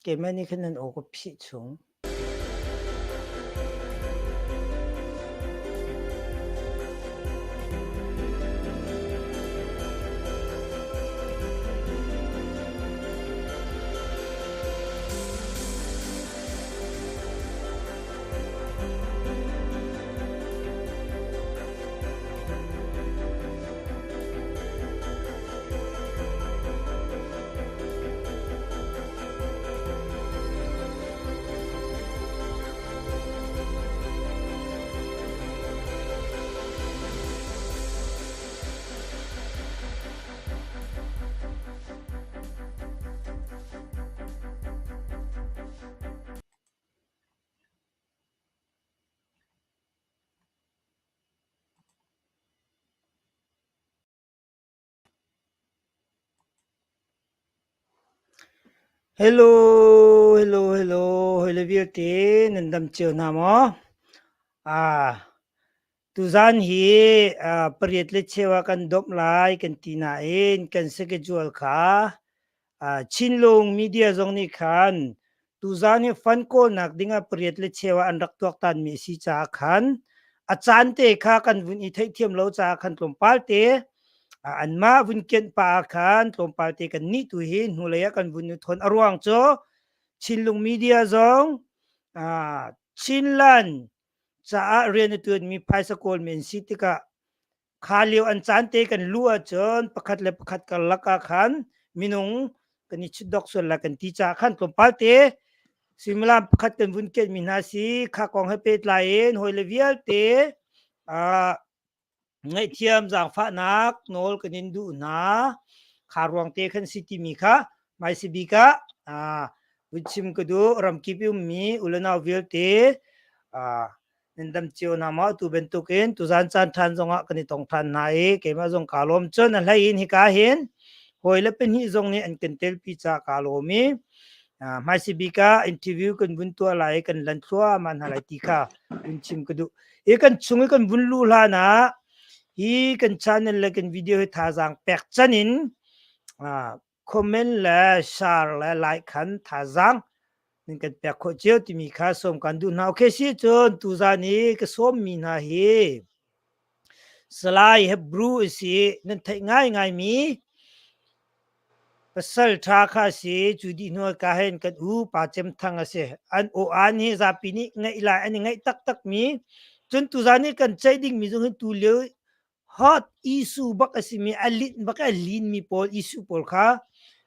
Keimah nih khan nan aw ka phih chung. Hello, hello, hello, hawile vialte nan dam cio hna maw? Ah, tuzan hi pariat le cheu ah kan domh lai kan ti nain kan schedule kha Chinlung media zong nih khan tuzan hi fund kawlnak dingah pariat le cheu ah an rak tuaktanmi a si caah khan a caan te kha kan vun i theihthiam lo caah khan tlawmpal te anmah vun kianh pah ah khan tlawmpal te kan nih tu hi hnulei ah kan vun i thawn. A ruang cu Chinlung media zong Chinland caah rian a tuanmi phaisa kawlmi an si tikah Kha lio an caan te kan luh ahcun pakhat le pakhat karlak ah khan minung kan i chutdok sual lai kan ti caah khan tlawmpal te suimilam pakhat kan vun kenmi hna si. Kha kong he pehtlai in hawile vialte ngaihthiam zaangfahnak nawl kan in duh hna. Kha ruang te khan si timi kha hmaisabik ah vun chim ka duh. Ramkip i ummi u le nau vialte nan dam cio hna maw? Tu bantukin tuzan caan ṭhan zongah kan i tong ṭhan hna i keimah zong kaa lawm. Cun a hlei in hika hin hawi le pahnih zong nih an kan telpi caah kaa lawm i hmaisi bik ah interview kan vun tuah lai i kan lan thluahmah hna lai ti kha vun chim ka duh. Hi kan chung i kan vun luh hlan ah hi kan channel le kan video hi thazaang pek can in comment le share le like khan thazaang nan kan pek khawh cio timi kha sawm kan duh hna. Okay si cun tuzan i ka sawmmi hna hi Salai Hebrew si nan theih ngaingai mi pasal ṭha kha si cu dih hnu ka hen kan u pa Cem Thang a si. An aw an hi zapi nih ngaih lai an i ngaih taktak mi cun tuzan i kan ceih ding mi zong hi tu lio hot issue bak a simi a linh bak a linmi pawl issue pawl kha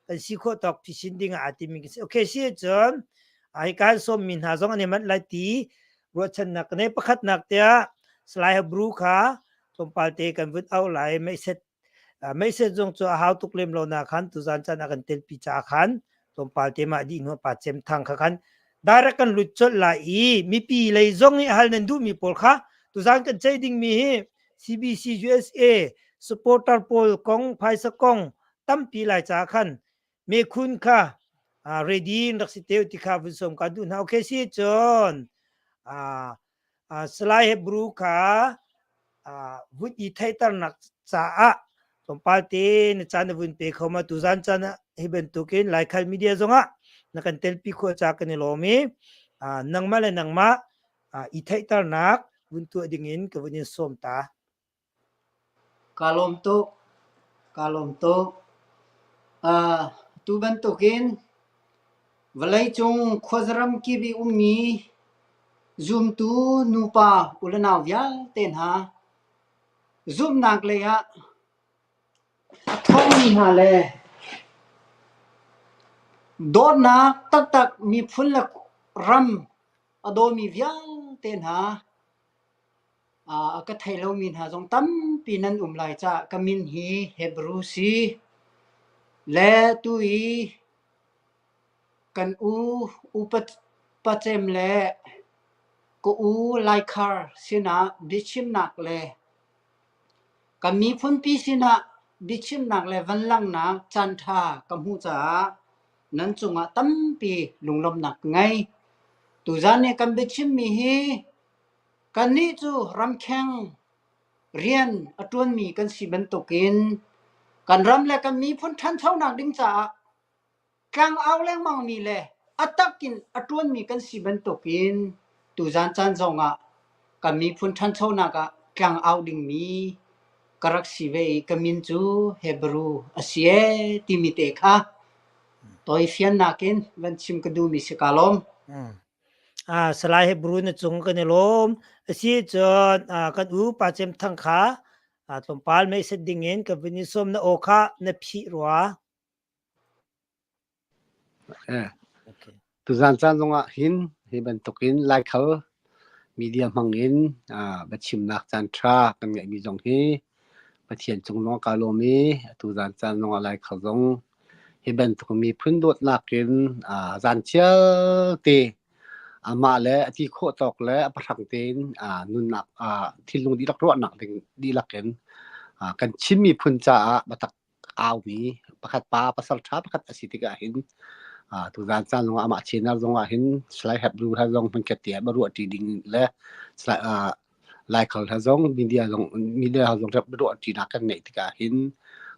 kan si khawh tawk phisin ding ah aa timi kan si. Okay si cun ai kan sawmmi hna zong an i manh lai ti ruahchannak ka nei. Pakhatnak tiah Salai Hebrew kha tlawmpal te kan vun auh lai meiset meiset zong cu a hau tuk lem lo na khan tuzan caan a kan telpi caah khan tlawmpal te mah dih hnu pa Cem Thang kha khan direct kan lut colh lai i mipi lei zong i hal nan duhmi pawl kha tuzan kan ceih dingmi hi CBC USA supporter pawl kong phaisa kong tampi lai ca khan mekhun kha ready in rak si teu ti kha vun som ka duh hna. Okay si cun Salai Hebrew kha vun i theihternak caah tlawmpal te na caan na vun pe kho ma tuzan caan ah hi bantukin Laikhal media zongah na kan telpi khawh ca kan i lawm i nangmah le nangmah i theihternak vun tuah dingin ka vun in sawm ta. Kaa lawm tuk. Kaa lawm tuk. Tu bantukin vawleicung khuazaram kip i ummi zumtu nupa u le nau vialte hna zumhnak lei ah a ṭhawngmi hna le dawtnak taktak miphun le ram a dawmi vialte hna a ka thei lomi hna zong tampi nan um lai caah ka min hi Hebrew si le tu i kan u upa cem le ka u Laikhar sinah biachimnak le kan miphunpi sinah biachimnak le van langhnak caanṭha ka hmuh caah nan cungah tampi lunglawmhnak ka ngei. Tuzaan i kan biachimmi hi kannih cu ramkheng rian a ṭuanmi kan si bantukin kan ram le kan miphun ṭhanchonak ding caah tlang au lengmangmi le. A tak in a ṭuanmi kan si bantukin tuzaan caan zongah kan miphun ṭhanchonak ah tlang au dingmi ka rak si ve i ka min cu Hebru a si ee timi te kha tawifiannak in van chim ka duhmi si ka lawm. Ah, Salai Hebru na cung kan i lawm. Asi cun kan u Pa Cem Thang kha tlawmpal mei set ding in ka vun i sawm na aw kha na phih rua. Tuzaan caan zongah hin hi bantukin Laikhal media hmangin biachimnak caan ṭha kan ngeihmi zong hi Pathian cung zong kaa lawm i atu zaan caan zongah Laikhal zong hi bantuk miphun dawtnak in zaan chialte amah le a ti khawh tawk le a pahrang tein nunnak thinlung dihlak ruahnak ding dihlak in kan Chin miphun caah biatak aumi pakhat pa pasal ṭha pakhat a si tikah hin tuzaan caan zongah amah channel zongah hin Salai Hebru he zong hmunkhat te ah ruah ṭi ding le Laikhal he zong media zong media zong ruah ṭinak kan ngeih tikah hin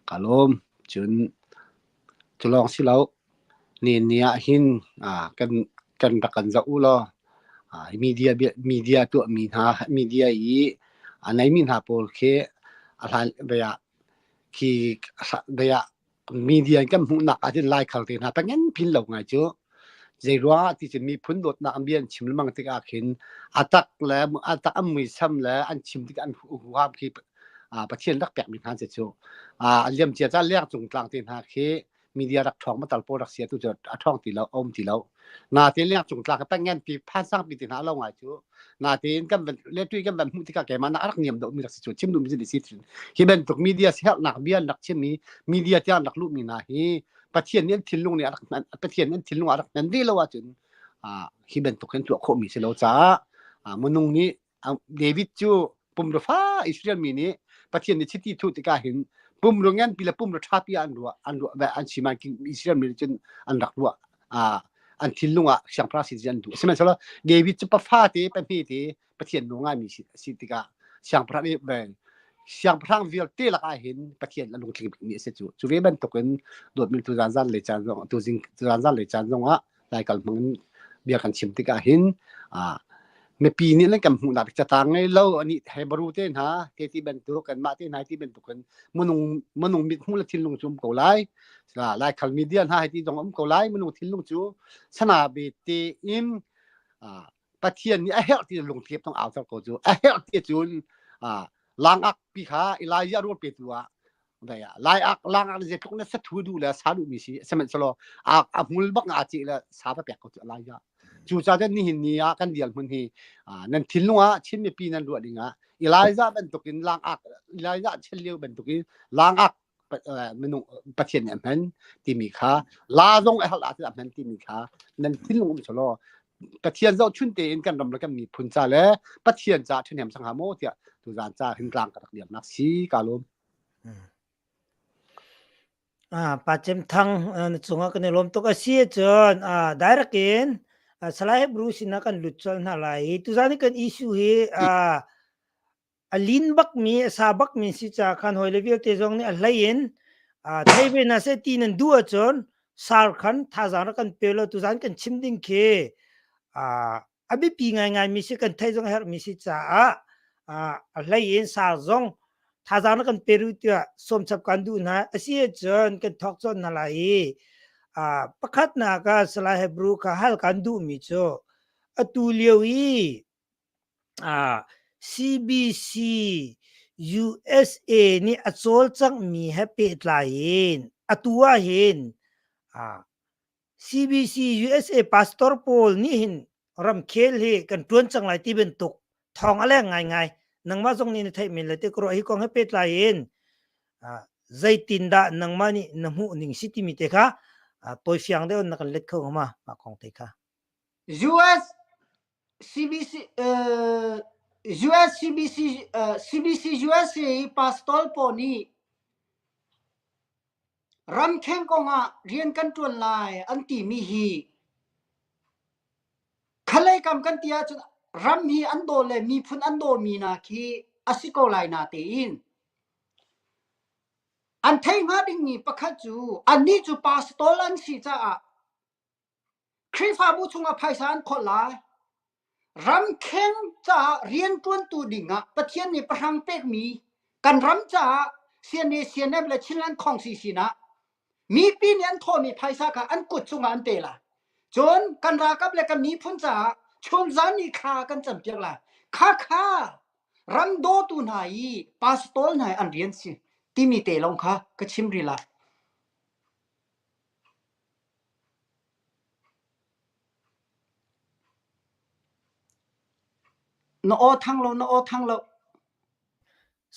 ka lawm. Cun cu lawng si lo ni ni ah hin kan kan rak kan zoh u law media media tuahmi hna media i a neimi hna pawl khi a hlan ah Khi dei ah media in kan hmuhnak ah hin Laikhal te hna pengen phin lo ngai cu. Zei ruangah ti cun miphun dawtnak an bia an chim lengmang tikah khin a tak le a tak an muisam le an chim tikah an huham khi Pathian rak pekmi hna cu. A liamcia ca leng cung tlang te hna khi media rak ṭhawng matal pawl rak si atu cu a ṭhawng ti lo a um ti lo natein leng cung tlak pengen pi phan sang pi ti hna lo ngai cu natein kan van le tui kan van hmuh tikah keimah nak rak niam deuh mi rak si cu chim duh mi si hi bantuk media siherhnak bia an rak chim mi media tiang rak luh mi hna hi Pathian nih an thinlung nih a rak Pathian nih an thinlung a rak hman ve lo ahcun hi bantuk hin tuah khawh mi si lo caah minung nih David cu pumrua fa Israel mi nih Pathian nih chiti thuh tikah hin pumrua nganpi le pumrua ṭhapi ah an ruah an ruah an si Israel mi nih cun an rak ruah an thinlung ah siangpahrang si an duh sihmanhsehlaw David cu pafa te pahnih te Pathian nawl ngaimi si tikah siangpahrang nih siangpahrang vialte lakah hin Pathian a lungtling bikmi a si cu cu ve bantukin dawtmi tu zan zan lei caan zong tu zing zan zan lei caan zongah Laikal hmang in bia kan chim tikah hin mipi nih nan kan hmuhnak catang ngei lo ani Hebrew te hna te ti bantuk kanmah te hna ti bantuk in minung minung mit hmuh le thinlung cu um ko lai Laikhal media hna hi ti zong um ko lai minung thinlung cu sana be te in Pathian nih a herh ti lungthiap tong au ko cu a herh ti cun langak pi kha Elijah rawl petu ah lai ak lang ak zeitluk na sathu duh le sa duh mi si sihmanhsehlaw a a hmul bak nga ci le sa va pek ko cu Elijah cu ca cun nihin ni ah kan dial hmun hi nan thinlung ah Chin mipi nan ruah ding ah Elijah bantukin lang ak Elijah chel lio bantukin lang ak minung Pathian nih a hman timi kha la zong a hal ah a hman timi kha nan thinlung um selaw Pathian zohchun tein kan ram le kan miphun ca le Pathian ca ṭhahnem sang ha maw tiah tuzaan ca hintlang ka rak liamnak si ka lawm. Ah, Pa Cem Thang na cungah kan i lawm tuk a si cun ah direct in Salai Hebrew sinah kan lut colh hna lai i tuzaan i kan issue hi ah a lin bakmi a sa bakmi si caah khan hawile vialte zong nih a hlei in thei ve hna seh ti nan duh ahcun sar khan thazaang rak kan pe law tuzaan kan chim ding khi a biapi ngaingai mi si kan theih zong a herhmi si caah a hlei in sar zong thazaang rak kan pe ru tiah sawmchap kan duh hna a si ahcun kan thawk cawn hna lai i pakhatnak ah Salai Hebrew kha hal kan duhmi cu atu lio i CBC USA nih a cawlcanghmi he pehtlai in atu ahhin CBC USA pastor pawl nih hin ramkhel hi kan ṭuan cang lai ti bantuk thawng a leng ngaingai. Nangmah zong nih na theih men lai ti ka ruah. Hi kong he pehtlai in zeitindah nangmah nih na hmuh ning si timi te kha tawifiang deuh in na kan let kho hnga ma mah kong te kha. US CBC US CBC CBC USA i pastor pawl nih ramkheng kongah rian kan ṭuan lai an timi hi khalei kam kan ti ahcun ram hi an daw le miphun an dawmi hna khi a si ko lai natein an theih hnga dingmi pakhat cu annih cu pastor an si caah. Khrihfabu chungah phaisa an kholh lai. Ramkheng caah rianṭuantu dingah Pathian nih pahrang pekmi kan ram caah CNA, CNF le Chinland Khawngsi sinah mipi nih an thawhmi phaisa kha an kut chungah an pe lai. Cun kan ralkap le kan miphun caah chunzan ni thla kan campiak lai. Khakha ram dawtu hna i pastor hna i an rian si timi te lawng kha ka chim rih lai. Na aw thang lo, na aw thang lo.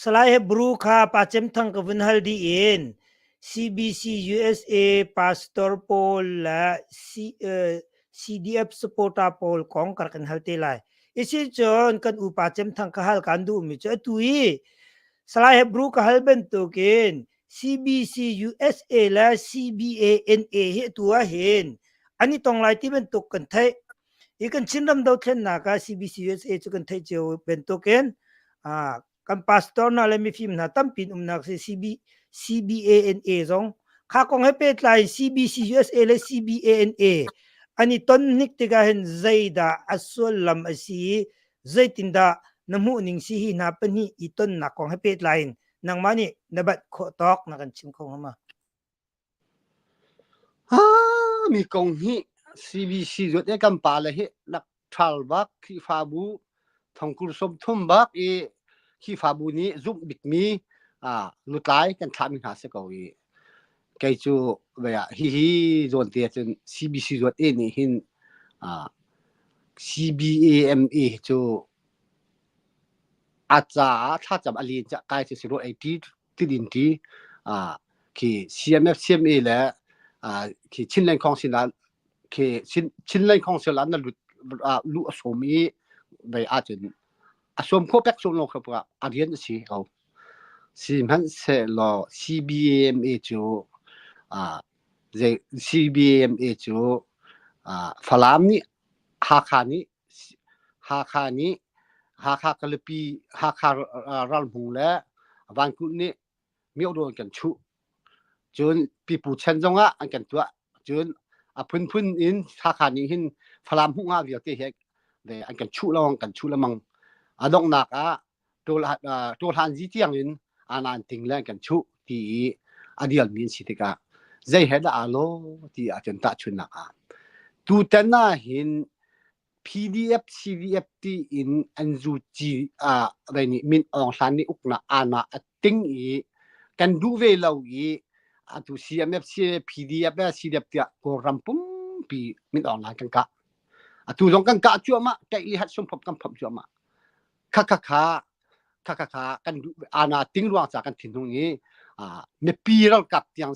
Salai Hebrew kha Pa Cem Thang ka vun hal dih in CBC USA pastor pawl le CDF supporter pawl kong ka rak in hal te lai. Isi cun kan u Pa Cem Thang ka hal kan duhmi cu atu hi Salai Hebrew ka hal bantukin CBC USA le CBANA hi atu ah hin an i tong lai ti bantuk kan theih. Hi kan Chinram dothlennak ah CBC USA cu kan theih cio bantukin kan pastor hna le mifim hna tampi in umnak si CB, CBANA zong kha kong he pehtlai CBC USA le CBANA an i ton hnik tikah hin zeidah a sullam a si i zeitindah na hmuh ning si hi hna pahnih i tonnak kong he pehtlai in nangmah nih na bat khawh tawk na kan chim kho hnga ma? Ah, mi kong hi CBC zuat e kan pa le hi nak ṭhal bak Khrihfabu thongkur som thum bak i Khrihfabu nih zumh bikmi ah lutlai kan thlahmi hna si ko i kei cu vei ah hihi zawn te cun CBC zuat e nih hin ah CBAMA cu A caah thlacam a len cah kai cu si rua ei ṭi tidin ṭi khi CMF CMA le khi Chinland Council ah khi Chinland Council ah na lut luh a sawm i vei ahcun a sawm khawh pek sawm lo kho a rian a si ko. Sihmanhsehlaw CBMA cu CBMA cu Falam nih Hakha nih Hakha nih Hakha Kalipi Hakha ralhmung le Vankulh nih miodawn kan chuh. Cun pipu chan zongah an kan tuah. Cun a phunphun in Hakha nih hin Falam hmuh nga vialte hi an kan chuh lawng kan chuh lengmang. A donghnak ah ṭawhlan zi tiang in anan ting le an kan chuh ti i a dialmi an si tikah zei he dah aa lawh ti ahcun tahchunhnak ah tutan ah hin PDF CDF ti in an zu ci ah rei nih Min Aung Hlaing nih uknak ana a ting i kan duh ve lo i atu CMF PDF le CDF tiah Kawlram pumpi Min Aung Hlaing kan kah atu zong kan kah cuahmah kaih li hat sumphop kan phomh cuahmah Khakha khakha kan duh ana ting ruang ca kan thinhung i mipi ralkap tiang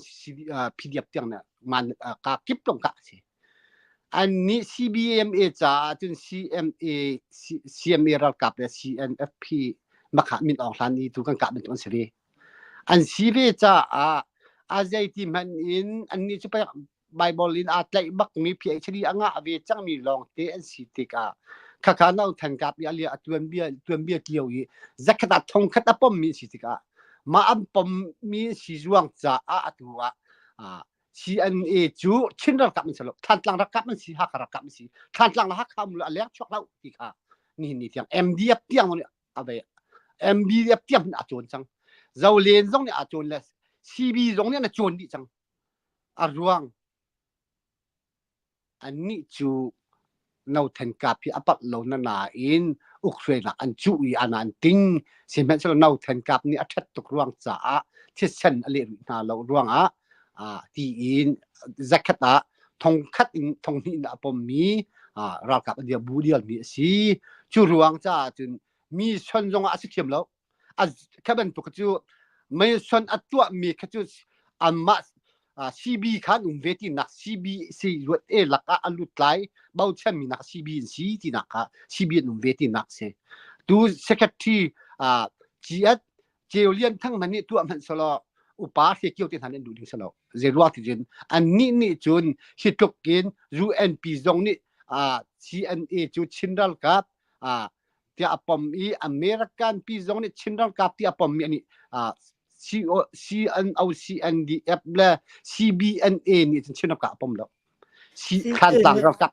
PDF tiang na man ka kip tong ka si an nih CBMA caah cun CMA CMA ralkap le CNFP makha min awng hlan i tu kan kah bantuk an si ve an si ve caah a zeiti hmanh in an nih cu Bible in aa tlaih bakmi PhD a ngah ve cangmi lawngte an si tikah khakha no than kap i alia a tuanbia tuanbia tlio i zakhat ah thongkhat a pommi si tikah mah an pommi si zuang caah atu ah CNA cu Chin ralkap an si lo Thantlang ralkap an si Hakha ralkap an si Thantlang le Hakha um lo a leng chuak lo ti kha nihin ni tiang MDF tiang nih a ve MDF tiang a cawn cang Zolen zong nih a cawn le CB zong nih an cawn dih cang A ruang annih cu nothen kap hi a palh lo na nain ukhruainak an cuh i an an ting. Sihmanhsehlaw nothen kap nih a ṭhat tuk ruang caah thisen a leh rih hna lo ruangah tiin zakhat ah thongkhat in thonghnih in a pommi ralkap a dir bu dialmi a si. Cu ruang caah cun mi son zongah a si thiam lo. Kha bantuk cu meison a tuahmi kha cu anmah CB kha an um ve tinak CB si luat e lakah a lut lai bochanmi nak CB in si tinak kha CB an um ve tinak si tu secretary GS Ceu Lian Thang man nih tuah hmanh selaw upa hre kio te hna nih an duh ding selo zei ruang ti cun annih nih cun hi tluk in UNP zong nih CNA cu Chin ralkap tiah a pom i American pi zong nih Chin ralkap ti a pommi ani CNO CNDF le CBNA nih cun Chin ralkap a pom lo. Thlantlang ralkap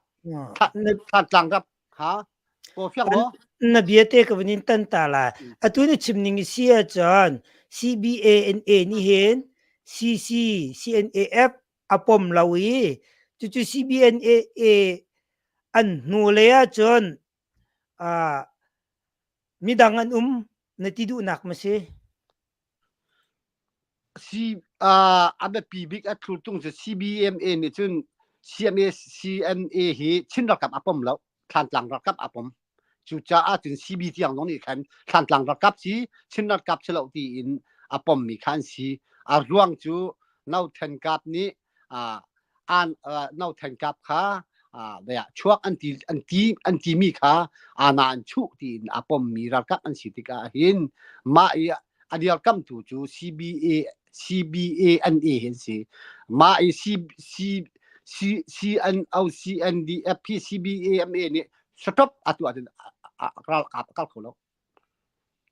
Thlantlang rap ha ko fiang maw? Na bia te ka van in tan ta la. Atu ni chim ning si ahcun CBANA nih hin CC CNAF a pom lo i cucu CBNA an hnu lei ahcun midang an um na ti duhnak ma si? A biapi bik a thlurtung cu CBMA nih cun CMA CNA hi Chin ralkap a pom lo, Thlantlang ralkap a pom. Cucaah cun CB tiang zong nih khan Thlantlang ralkap si Chin ralkap si lo tiin a pommi kha an si. A ruang cu No Than Kap nih an No Than Kap kha chuak an ti an ti an timi kha ana an chuh tiin a pommi ralkap an si tikah hin mah i a dirkamtu cu CBA CBANA hin si. Mah i C C C CNO CNDF CBAMA nih stop a tuah cun ralkap a kal kho lo.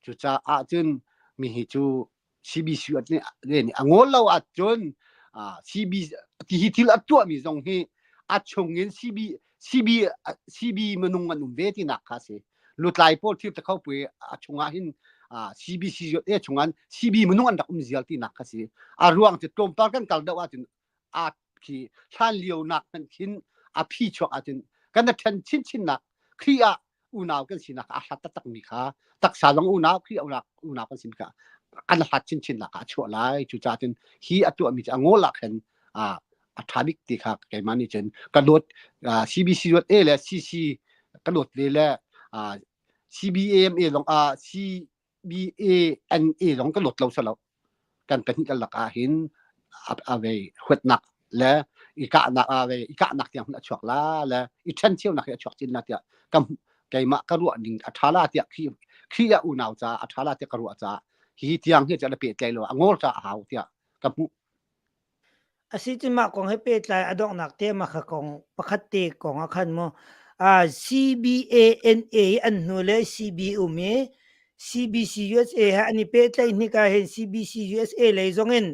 Cucaah cun mi hi cu CBC nih nih a ngawl lo ahcun CB ti hi thil a tuahmi zong hi a chung in CB CB CB minung an um ve tinak kha si. Lutlai pawl thil te kho pui a chungah hin CBC e chungan CB minung an rak um zial tinak kha si. A ruang cu tlawmpal kan kal deuh ahcun a khi hlan lio nak hmanh khin a phi chuak ahcun kan a ṭhen chinchin nak Khrih ah unau kan sinak a hlat taktak mi kha taksa zong unau Khrih unau unau kan sin kha an hlat chinchin nak ah a chuah lai. Cucaah cun hi a tuah mi cu a ngawl ah khan a a ṭha bik ti kha keimah nih cun ka dawt. CBC dawt A le CC ka dawt ve le CBAMA zong ah B-A-N-A zong ka lawt lo salo. Kan pahnih kan lak ah hin a vei huatnak le i kahnak a vei i kahnak tiang hun a chuak la le i ṭhen cheunak hi a chuak chin la tiah ka keimah ka ruah ning a ṭha la tiah khi khi a unau ca a ṭha la tiah ka ruah ca hi tiang hi cu na pehtlai lo a ngol ca a hau tiah ka hmuh. A si cun mah kong he pehtlai a donghnak te mah kha kong pakhat te kong ah khan mu CBANA an hnu le CB um i CBC USA he an i pehtlaih hnik ah hin CBC USA lei zong in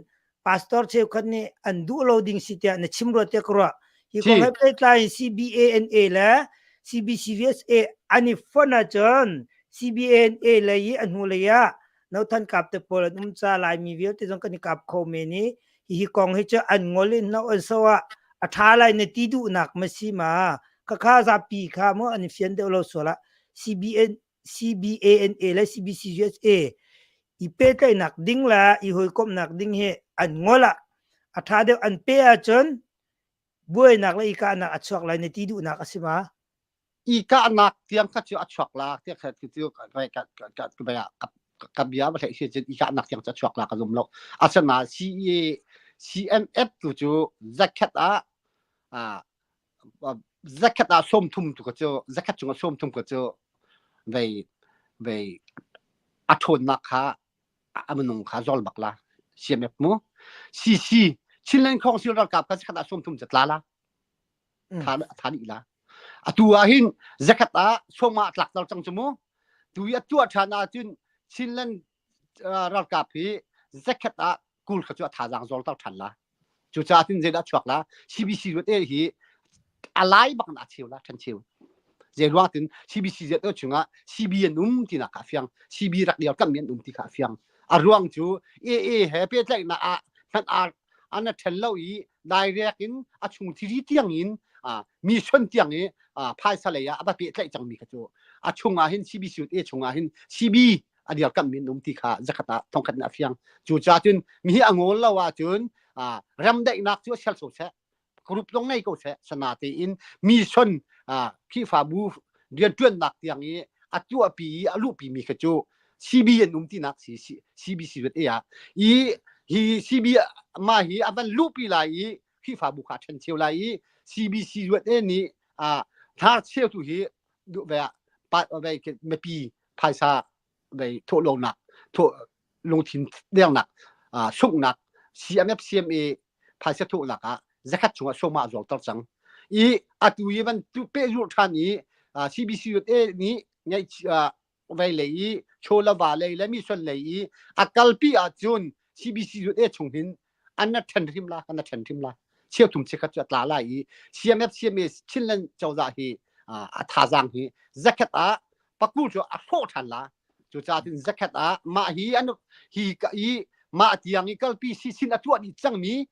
pastor cheukhat nih an duh lo ding si tiah na chim rua tiah ka ruah. Hi kong he pehtlai in CBANA le CBC USA an i fonh ahcun CBANA lei i a hnu lei ah Nothan Kap te pawl an um ca Laimi vialte zong kan i kap kho men i hihi kong hi cu an ngol in hno an so ah a ṭha lai na ti duhnak ma si ma khakha zapi kha mu an i fian deuh lo sual ah CBN CBANA le CBCUSA i pehtlaihnak ding le i hawikomhnak ding hi an ngol ah a ṭha deuh an pe ahcun buainak le i kahnak a chuak lai na ti duhnak a si ma? I kahnak tiang kha cu a chuak la tiang kha cu ka bia va hlei si cun i kahnak tiang cu a chuak la ka zum lo. Asinain CEA CNF tu cu zakhat ah zakhat ah 30 tu ka cu zakhat chungah 30 ka cu vei vei a ṭhawnnak kha a minung kha zol bak la CMF mu CC Chinland Council ralkap kha zakhat ah 30 cu tla la tha tha dih la. Atu ah hin zakhat ah sawma tlak tar cang cu mu. Tu i a tuah ṭhan ahcun Chinland ralkap hi zakhat ah 20 kha cu a thazaang zor tar ṭhan la. Cucaah cun zeidah chuak la? CBC ruat e hi a lai bak in a cheu la ṭhan cheu. Zei ruang tin CBC zet chungah CB an um tinak kha a fiang. CB rak liar kam mi an um ti kha a fiang. A ruang cu AA he pehtlaihnak ah hmanh an a ṭhen lo i direct in a chung thiri tiang in mission tiang i phaisa lei ah a va pehtlaih cangmi kha cu a chung ah hin CBC A chung ah hin CB a dirkamh mi an um ti kha zakhat ah thongkhat in a fiang. Cucaah cun mi hi a ngawl lo ahcun remdaihnak cu a sial so seh, group zong ngei ko seh, sana tein mission Khrihfabu rianṭuannak tiang i a tuahpi i a luhpi mi kha cu CB an um tinak si CBC vet ah i hi CB mah hi a van luhpi lai i Khrihfabu kha a ṭhen cheu lai i CBC ruat e nih hnar cheu tu hi duh ve pa ve mipi phaisa ve thawhlawmnak thawh lungthin dengnak sunghnak CMF CMA phaisa thawhnak ah zakhat chungah sawma a zuarter cang i atu i van tu pehzulh ṭhan i CBC USA nih ngeih vei lei i chawlava lei le mission lei i a kalpi ahcun CBC USA chung hin an na ṭhen hrim la kan na ṭhen hrim la. cheuthum cheukhat cu a tla lai i CMF CMA Chinland cozah hi a thazaang hi zakhat ah pakul cu a hrawh ṭhan la. Cucaah cun zakhat ah mah hi an hi ka i mah tiang i kalpi si sin a tuah dih cangmi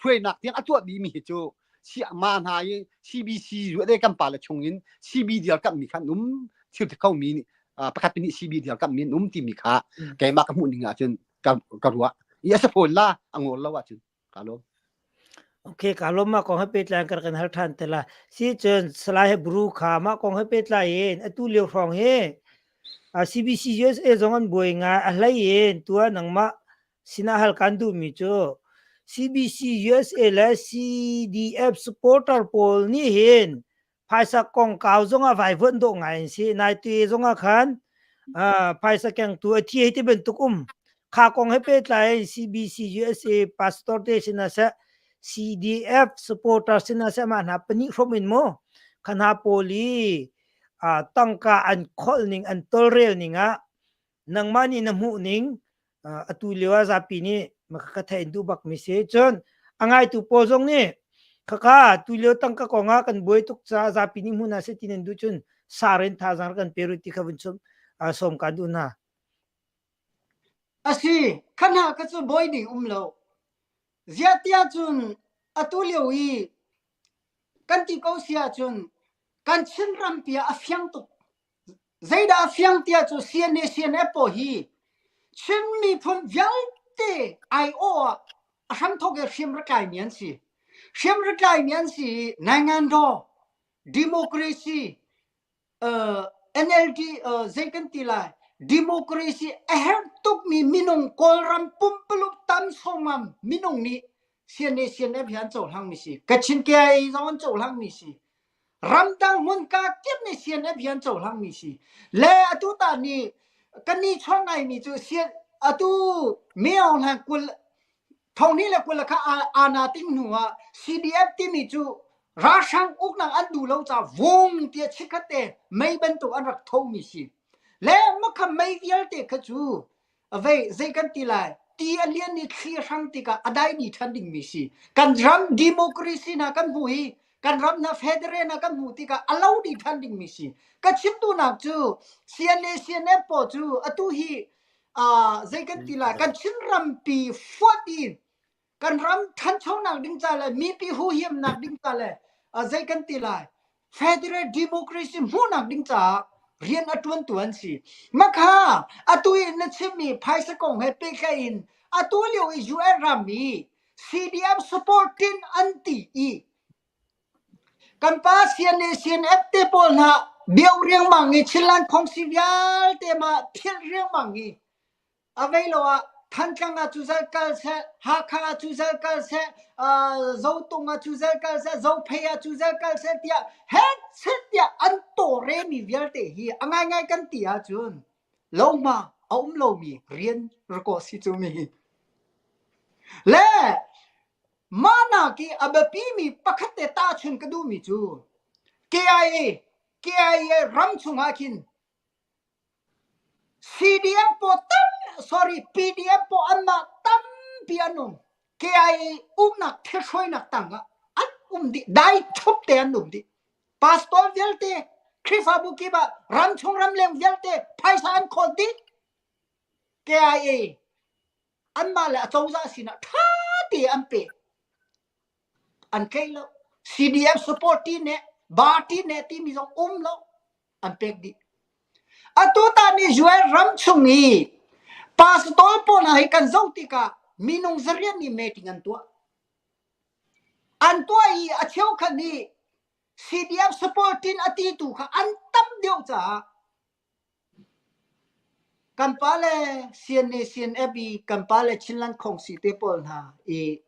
hruainak tiang a tuah dihmi hi cu si ma hna i CBC ruah kan pa le chung in CB dirkamh mi kha an um thil ti kho mi nih pakhat nih CB dirkamh mi an um timi kha keimah ka hmuh ning ahcun ka ka ruah i a si fawn la a ngol lo ahcun ka lawm. Okay, ka lawm ma kong he pehtlai in kan hal ṭhan te la. Si cun Salai he Bru kha mah kong he pehtlai in atu lio hrawng hi CBC USA zong an buai ngai a hlei in tua nangmah sinah hal kan duhmi cu CBC USA le CDF supporter pawl nih hin phaisa kongkau zongah vaivuanh dawh ngai an si. Naite zongah khan phaisa kengtu a thi hei ti bantuk um. Kha kong he pehtlai in CBC USA pastor te sinah seh CDF supporter sinah seh mah hna pahnih hrawm in mu kha hna pawl i tangka an kholh ning an tolrel ning ah nangmah nih na hmuh ning atu lio ah zapi nih ka theih duh bak mi si. Cun a ngaitu pawl zong nih khakha tu lio tangka kong ah kan buai tuk caah zapi nih hmun ah si ti nan duh cun saren thazaang kan pe rih ti kha vun chum sawm kan duh hna. Asi, kha hna kha cu bawi ding um lo. Ziah tiah cun atu lio i kan ti ko si ahcun kan Chin rampi ah a fiang tuk. Zeidah a fiang tiah cu CNA CNF pawl hi Chin miphun vialte aiawh ah a hramthawk i hriam rak tlaimi an si. Hriam rak tlaimi an si i Naingandaw, democracy, uh, NLD uh, zei kan ti lai democracy a herh tukmi minung Kawlram pumpuluk tam sawmam minung nih CNA CNF hi an cohlangmi si. Kachin KIA zong an cohlangmi si. Ramdang hmunka kip nih CNF hi an cohlangmi si. Le atu ta nih kan ni chuak ngaimi cu atu Me Aung Hlaing kul thonghnih le 20 kha ana ting hnu ah CDF timi cu ralhrang uknak an duh lo ca vung tiah chikkhat te mei bantuk an rak thomi si. Le makha mei vialte kha cu Vei zei kan ti lai? Ti a lian i thli a hrang tikah a dai dih ṭhan dingmi si. Kan ram democracy hna kan hmuh i kan ram hna federal hna kan hmuh tikah a lo dih ṭhan dingmi si. Ka chim duhnak cu CNA CNF pawl cu atu hi uh, zei kan ti lai? Kan Chin rampi fuat in kan ram ṭhanchonak ding ca le mipi huhiamnak ding ca le zei kan ti lai federal democracy hmuhnak ding caah rian a ṭuantu an si. Makha atu i na chimmi phaisa kong he pehtlaih in atu lio i UN ram i CDM supporting an ti i kan pa CNA CNF te pawl hna bio riangmang i Chinland Khongsi vialte ma philh riangmang i A vei lo ah Thantlang ah cuzal kal seh, Hakha ah cuzal kal seh, uh, Zotung ah cuzal kal seh, Zophei ah cuzal kal seh tiah hetchet tiah an tawremi vialte hi a ngaingai kan ti ahcun lohma a um lomi rian rakaw si cu mi hi. Le mah nak i a biapimi pakhat te tahchun ka duhmi cu KIA KIA ram chungah khin CDF pawl tam sorry PDF pawl anmah tampi an um. KIA uknak thilhruainak tangah an um dih. Dai thup te an um dih. Pastor vialte, Khrihfabu kip ah ramchung ramleng vialte phaisa an khawl dih. KIA anmah le acozah sinah ṭha te an pe. An tlaih lo. CDF support ti ne, party ne timi zong um lo. An pek dih. Atu ta ni Israel ram chung i pastor pawl hna hi kan zoh tikah minung zariat nih meeting an tuah. An tuah i a cheukhat nih CDF supporting a ti tu kha an tam deuh caah Kan pale CNA CNF i kan pale Chinland Khongsi te pawl hna i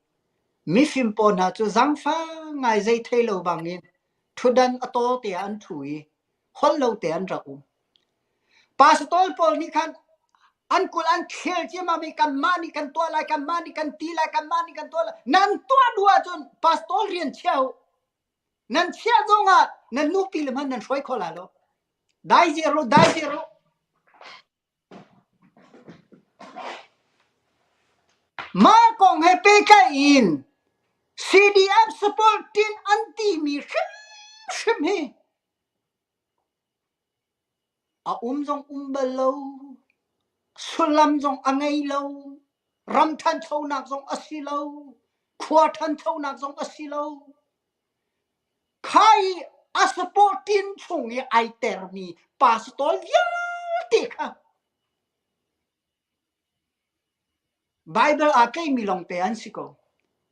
mifim pawl hna cu zaangfah ngai zei thei lo bangin ṭhutdan a taw te ah an ṭhu i holh lo te an rak um. Pastor pawl nih khan an kul an khel ciammam i kanmah nih kan tuah lai, kanmah nih kan ti lai, kanmah nih kan tuah lai. Nan tuah duh ahcun pastor rian chia u. Nan chiah zongah nan nupi le hmanh nan hruai kho lai lo. Dai ziar u, dai ziar u. Mah kong he pehtlaih in. CDF support tin an timi hrimhrim hi a um zong um bal lo, sullam zong a ngei lo, ram ṭhanchonak zong a si lo, khua ṭhanchonak zong a si lo. Kha i a support tin chung i ai termi pastor vialte kha Baibal aa tleimi lawngte an si ko.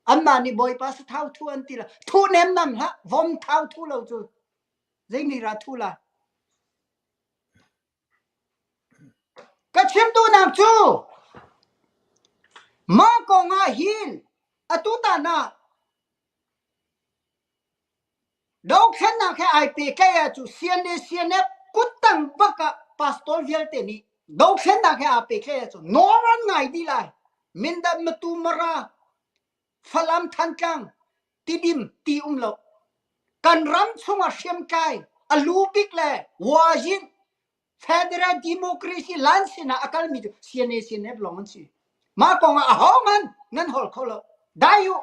Anmah nih Bawipa sathau thu an ti lo. Thu nemnam hlah, vom thau thu lo cu zei nih dah thu la? Ka chim duhnak cu mah kong ah hin atu tan ah Dothlennak he ai pehtlaih ahcun CNA CNF kuttang bak ah pastor vialte nih dothlennak he aa pehtlaih ahcun nawl an ngai dih lai. Mindat, Matu, Mara, Falam, Thantlang, Tidim ti um lo. Kan ram chungah hriamtlai a lu bik le Wayin Federal Democracy lan sinah a kalmi cu CNA CNF lawng an si. Mah kong ah ahohmanh nan hol kho lo. Dai u.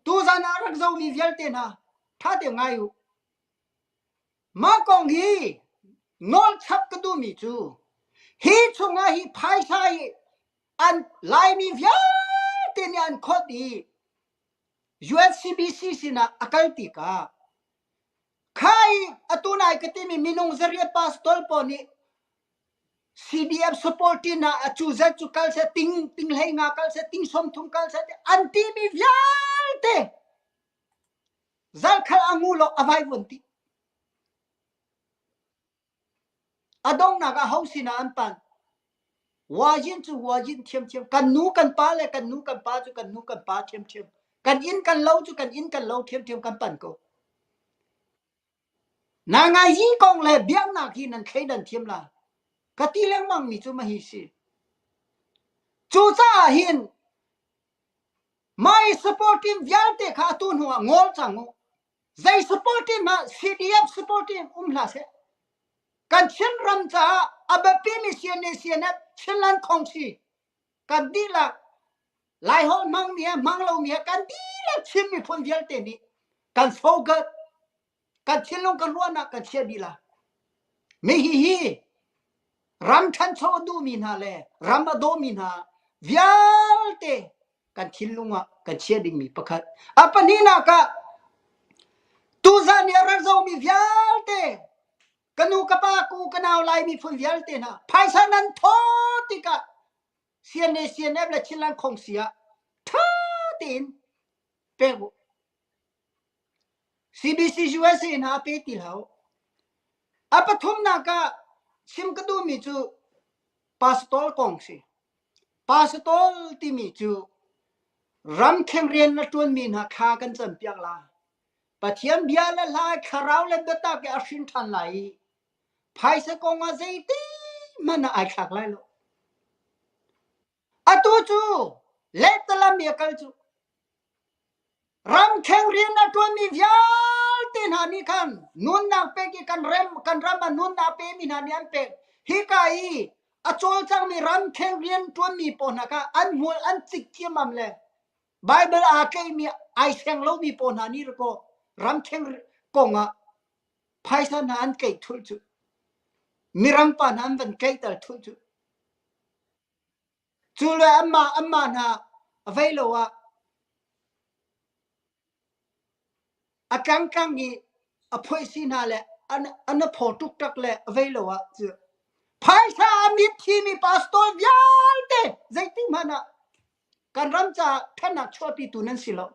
Tuzan ah rak zomi vialte hna ṭha te ngai u. Mah kong hi nawl chap ka duhmi cu hi chungah hi phaisa hi an Laimi vialte nih an khawt i UNCBC sinah a kal tikah kha i atu nai ka timi minung zariat pastor pawl nih CDF support in ah a cu zat cu kal seh ting ting hlei nga kal seh ting 30 kal seh an timi vialte zarkhal a ngu lo a vai vun ti a donghnak ah ho sinah an pan wajin cu wajin thiamthiam kan nu kan pa le kan nu kan pa cu kan nu kan pa thiamthiam kan inn kan lo cu kan inn kan lo thiamthiam kan pan ko Naingai kong le biaknak hi nan thleidan thiam lai. Ka ti lengmang mi cu mahi si. Cucaah hin my support team vialte kha atu hnu ah ngol cang u. Zei support team ah CDF support team um hlah seh. Kan Chin ram caah a biapi mi CNA CNF Chinland Khongsi kan dihlak Laiholh hmangmi he hmang lomi he kan dihlak Chin miphun vialte nih kan focus kan thinlung kan ruahnak kan chiah dih la. Mi hi hi ram ṭhancho a duhmi hna le ram a dawmi hna vialte kan thinlung ah kan chiah dingmi pakhat. A pahnihnak ah tuzan i a rak zomi vialte ka nu ka pa ku ka nau Lai miphun vialte hna phaisa nan thaw tikah CNA CNF le Chinland Khongsi ah ṭha tein pek u. CBC USA hna pe ti hlah u. A pathumnak ah chim ka duhmi cu pastor kong si. Pastor timi cu ramkheng rian na ṭuanmi hna thla kan campiak lai. Pathian bia le hla thlarau le biatak i a hrin ṭhan lai i phaisa kong ah zeiti hmanh ah ai thlak lai lo. Atu cu lehtalam i a kal cu ramkheng rian a ṭuanmi vialte hna nih khan nunnak pek i kan rem kan ram ah nunnak pemi hna nih an pek. Hika i a cawlcangmi ramkheng rian ṭuanmi pawl hna kha an hmul an cik ciammam le Baibal aa tlaihmi ai seng lomi pawl hna nih rakaw ramkheng kong ah phaisa hna an tlaih thulh cu. Mirang pa hna an van tlaihter thulh cu. Cu le anmah anmah hna a vei lo ah a tlangtlang i a phoihsi hna le an an a phaw ṭukṭak le a vei lo ah cu phaisa a mit thimi pastor vialte zeiti hmanh ah kan ram caah ṭhatnak chuahpitu nan si lo.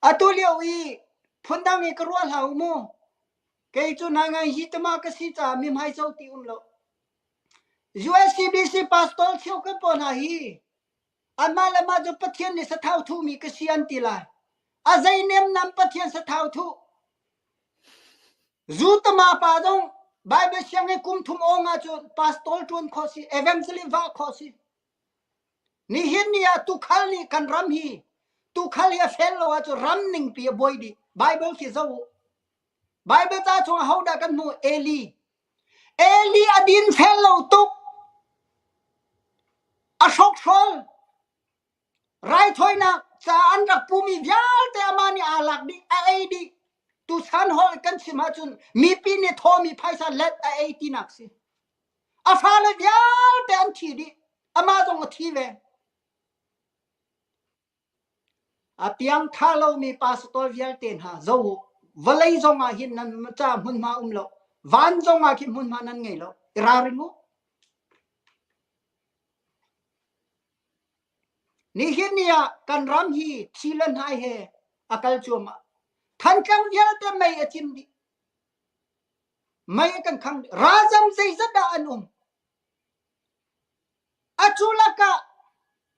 Atu lio i phundang i ka ruah hlah u mu. Kei cu nai hi tama ka si caah mi hmai co ti um lo. USCBC pastor cheukhat pawl hna hi anmah le mah cu Pathian nih sathau thuhmi ka si an ti lai. A zei nemnam Pathian sathau thuh. Zu tama pa zong Bible sianginn kum thum awng ahcun pastor ṭuan khawh si, evangelist vah khawh si. Nihin ni ah tuukhal nih kan ram hi tuukhal hi a fel lo ahcun ram ningpi a buai dih. Bible khi zoh u. Bible ca chung ahodah kan hmuh? Eli. Eli a din fel lo tuk. A hrokhrawl. Raithawinak ca an rak pumi vialte amah nih aa lak dih, a ei dih. Tuchan holh kan chim ahcun mipi nih thawmi phaisa let a ei tinak si. A fale vialte an thi dih. Amah zong a thi ve. A piangtha lomi pastor vialte hna zo u. Vawlei zong ah hin nan ca hmunhma um lo. Van zong ah khin hmunhma nan ngei lo. I ralring u. Nihin ni ah kan ram hi thi le hnai he a kal cuahmah. Thantlang vialte mei a cim dih. Mei a kan khang dih. Ralzam zeizat dah an um? Atu lakah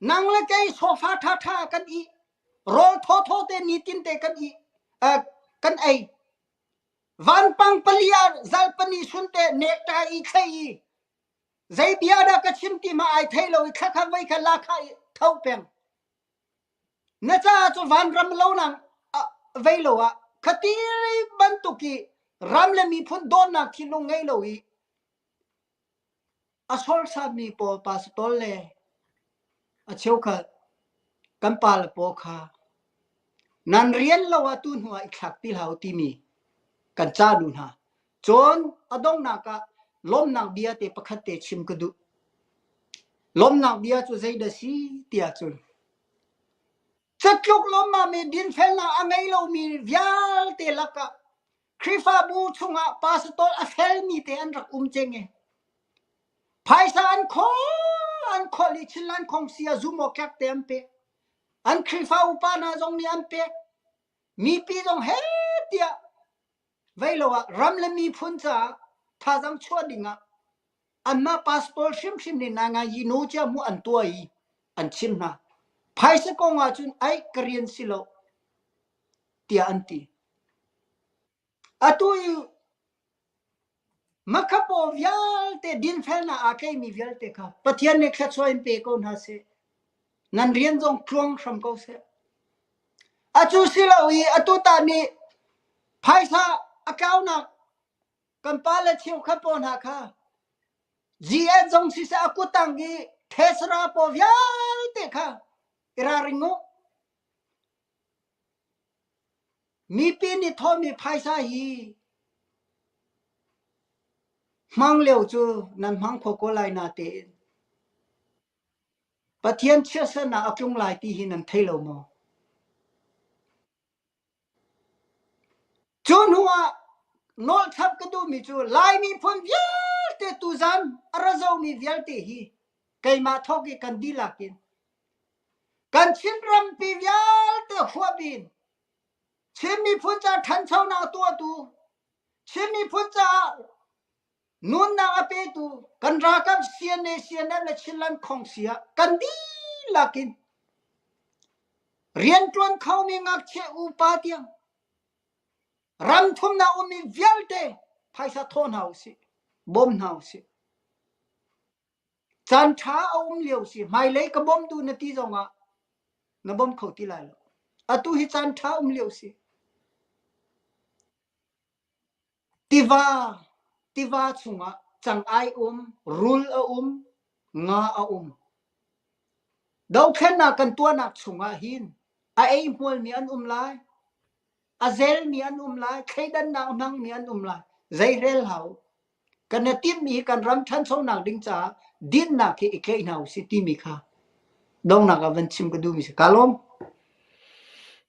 nang le kei sofa ṭhaṭha kan i rawl thawthaw te nitin te kan i kan ei. Vanpang pali ah zalpani sun te nektai i thlei i zei bia dah ka chim ti ma ai thei lo i thlakha voi kha la kha i tho peng. Na caah cu vanram lo nang vei lo ah khati bantuk i ram le miphun dawtnak thinlung ngei lo i A solsatmi pawl pastor le a cheukhat kan pale pawl kha nan rian lo ah tu hnu ah i thlak ti hlah u timi kan cah duh hna. Cun a donghnak ah lawmhnak bia te pakhat te chim ka duh. Lawmhnak bia cu zeidah si tiah cun catluk lawmmam i dinfelnak a ngei lomi vialte lakah Khrihfabu chungah pastor a felmi te an rak um ceng i phaisa an khawl an kholh i Chinland Khongsi ah zum awk tlak te an pek. An Khrihfa upa hna zong nih an pek. Mipi zong he tiah vei lo ah ram le miphun caah thazaang chuah ding ah anmah pastor hrimhrim nih nai yi nu cia mu an tuah i an chim hna. Phaisa kong ahcun ai ka rian si lo tiah an ti. Atu i makhapaw vialte dinfelnak aa tleimi vialte kha Pathian nih thluachuah in pe ko hna seh. Nan rian zong tluang hram ko seh. Atu si lo i atu ta nih phaisa a tlaunak kan pale cheukhat pawl hna kha GN zong siseh a kuttang i thesra pawl vialte kha i ralring u. Mipi nih thawhmi phaisa hi hmang lio cu nan hmang kho ko lai natein Pathian chiatsernak a tlung lai ti hi nan thei lo maw? Cu hnu ah nawlchap ka duhmi cu Lai miphun vialte tuzan a ra zomi vialte hi keimah thawk i kan dihlak in Kan Chinrampi vialte huap in Chin miphun ca ṭhanchonak tuahtu, Chin miphun caah nunnak a petu kan ralkap CNA, CNF le Chinland Khongsi ah kan dihlak in rianṭuan khomi ngakchia upa tiang ram thumnak ummi vialte phaisa thawh hna usih, bawm hna usih. Caan ṭha a um lio si hmailei ka bawm duh na ti zongah na bawm kho ti lai lo. Atu hi caan ṭha um lio si. Tiva tiva chungah cang-ai um, rul a um, nga a um. Dothlennak kan tuahnak chungah hin a ei hmualmi an um lai, a zelmi an um lai, thleidannak a hmangmi an um lai. Zeirel hau. Kan i timhmi hi kan ram ṭhanchonak ding caah dinnak hi i tlaih hna usih timi kha donghnak ah van chim ka duhmi si. Kaa lawm.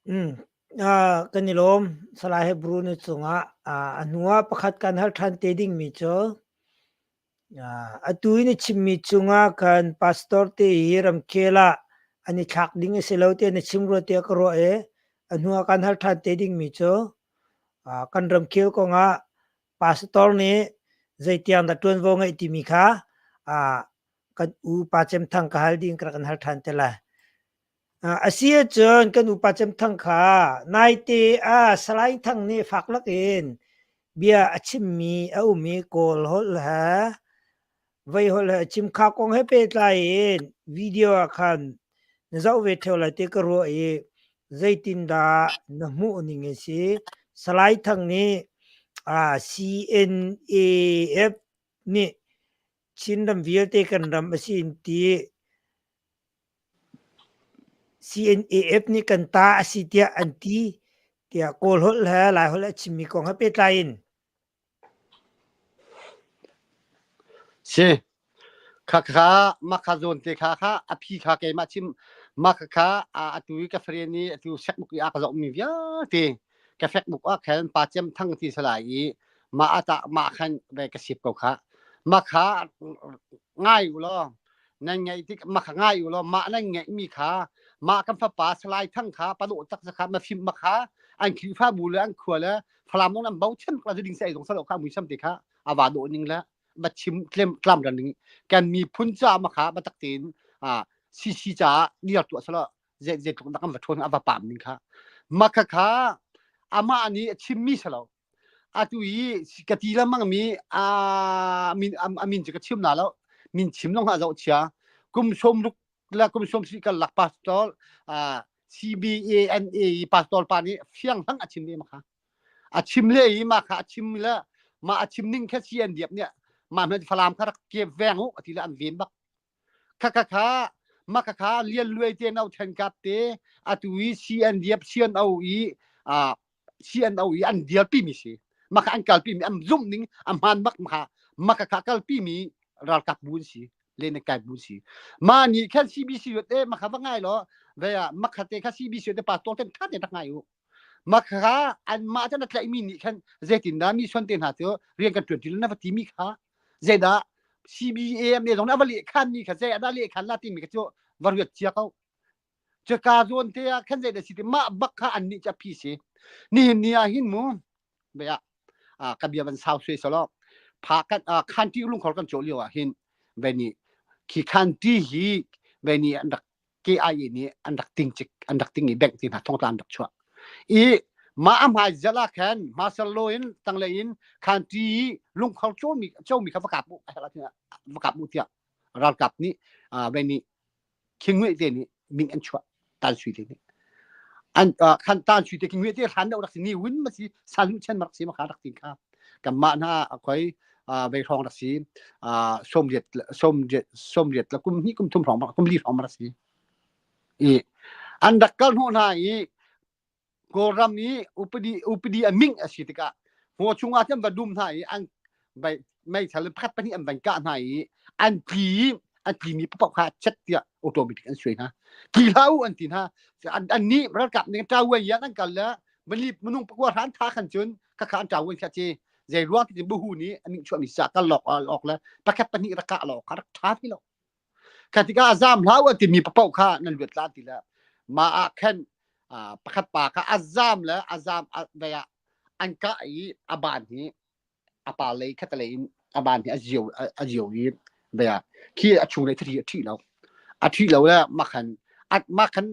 Mm. Uh, kan i lawm. Salai Hebrew na cungah uh, a hnu ah pakhat kan hal ṭhan te dingmi cu uh, atu in i chimmi cungah kan pastor te hi ramkhel ah an i thlak ding a si lo tiah na chim rua tiah ka ruah i a hnu ah kan hal ṭhan te dingmi cu uh, kan ramkhel kongah Pastor nih zeitiang dah ṭuanvo ngeih timi kha kan u Pa Cem Thang ka hal ding ka rak in hal ṭhan te lai. A si ahcun kan u Pa Cem Thang kha naite ah Salai Thang nih fak lakin bia a chimmi a um i Kawl holh he vei holh he a chim kha kong he pehtlai in video ah khan na zoh ve ṭheo lai ti ka ruah i zeitindah na hmuh ning a si? Salai Thang nih CNAF nih Chinram vialte kan ram a si in ti. CNAF nih kan ta a si tiah an ti tiah Kawl holh he Lai holh a chimmi kong he pehtlai in. Si. Khakha makha zawn te kha kha a phi kha keimah chim makha kha atu i ka friend i atu sekbuk i a ka zohmi vialte ka fekbuk ah khan pa cem thang ti salai i mah ata mah khan ve ka sip ko kha makha ngai u law nan ngaih tik makha ngai u law mah nan ngaihmi kha mah kan fapa salai thang kha padawh tak kha ma fim makha an Khrihfabu le an khua le Falam an bochan la ding sai zong salo kha muisam te kha awa do ning la ba chim tlem tlam ran ning kan mi phun cha ma kha ba tak tin a CC cha niar tu salo ze ze tluk nak va thon ava pam ning kha makha kha ama ani chim mi salo atu i ka ti lamang mi a min amin chu ka chim na lo min chim long ha zo chia kum som ruk la kum som si kal lak pastor CBANA pastor pa nih fiang hlang a chim le ma kha a chim le i ma kha a chim le ma a chim ning kha CNDF nih ma hme falam kha rak ke veng u ati le an ven bak kha kha kha ma kha kha lian luai te nau then kap te atu i CNDF CNO i a CNO i an dirpi mi si maka an kalpi mi an zumh ning a hmaan bak maka maka kha kalpi mi ralkap bu an si le na kai bu si ma ni khan CBC yot e maka va ngai lo ve a makha te kha CBC te pa to ten tha te tak ngai u makha an ma chan tlai mi ni khan zeitin da mi son te hna chu rian kan tuan ti na va ti mi kha zeidah CBAM ne zong na va le khan mi kha zei ada le khan la ti mi kha chu va riat chia ko Caka zawn te ah khan zei dah si ti mah bak kha an nih cu a phi si. Nihin ni ah hin mu bia ah ka bia van sau sui solo pha kan khan ti lungkhor kan cawh lio ah hin ve ni khi khan ti hi ve ni an rak KIA nih an rak ting cik an rak ting i bank ti hna thongtla an rak chuah i ma a hmai zala khan martial law in tanglei in khan ti lungkhor comi comi kha va kap u va kap u tiah ralkap nih ve ni Khinguih te nih min an chuah tan sui te nih an khan tan sui te khinguih te hlan deuh rak si ni win ma si san lu chen rak si ma kha rak tin kha kan mah hna khoi vei hrawng rak si somriat somriat somriat la kum hi kum thum hrawng kum li hrawng rak si i an rak kal hnawh hna i Kawlram i upadi upadi a ming a si tikah ngaw chungah cun va dum hna i an meithal in pakhat pahnih an van kah hna i an tli i an tlimi paoh kha chet tiah automatic an suai hna tli hlah u an ti hna an nih ralkap ning ṭawen yan an kal le mali minung pakua hran tha khan cun khakha an ṭawen kha ci zei ruang ti buhu nih an ning chuahmi sa kal lok lok le pakhat pahnih rak kah lok kha rak ṭha ti lo Kha tikah zam hlah u a timi paoh kha nan luat la ti le mah ah khan pakhat pa kha a zam le a zam ve ah an kah i a ban hi a pa lei khatalei in a ban hi a zio a zio i ve ah khi a chung lei thari a ṭhi lo a ṭhi lo le makhan makhan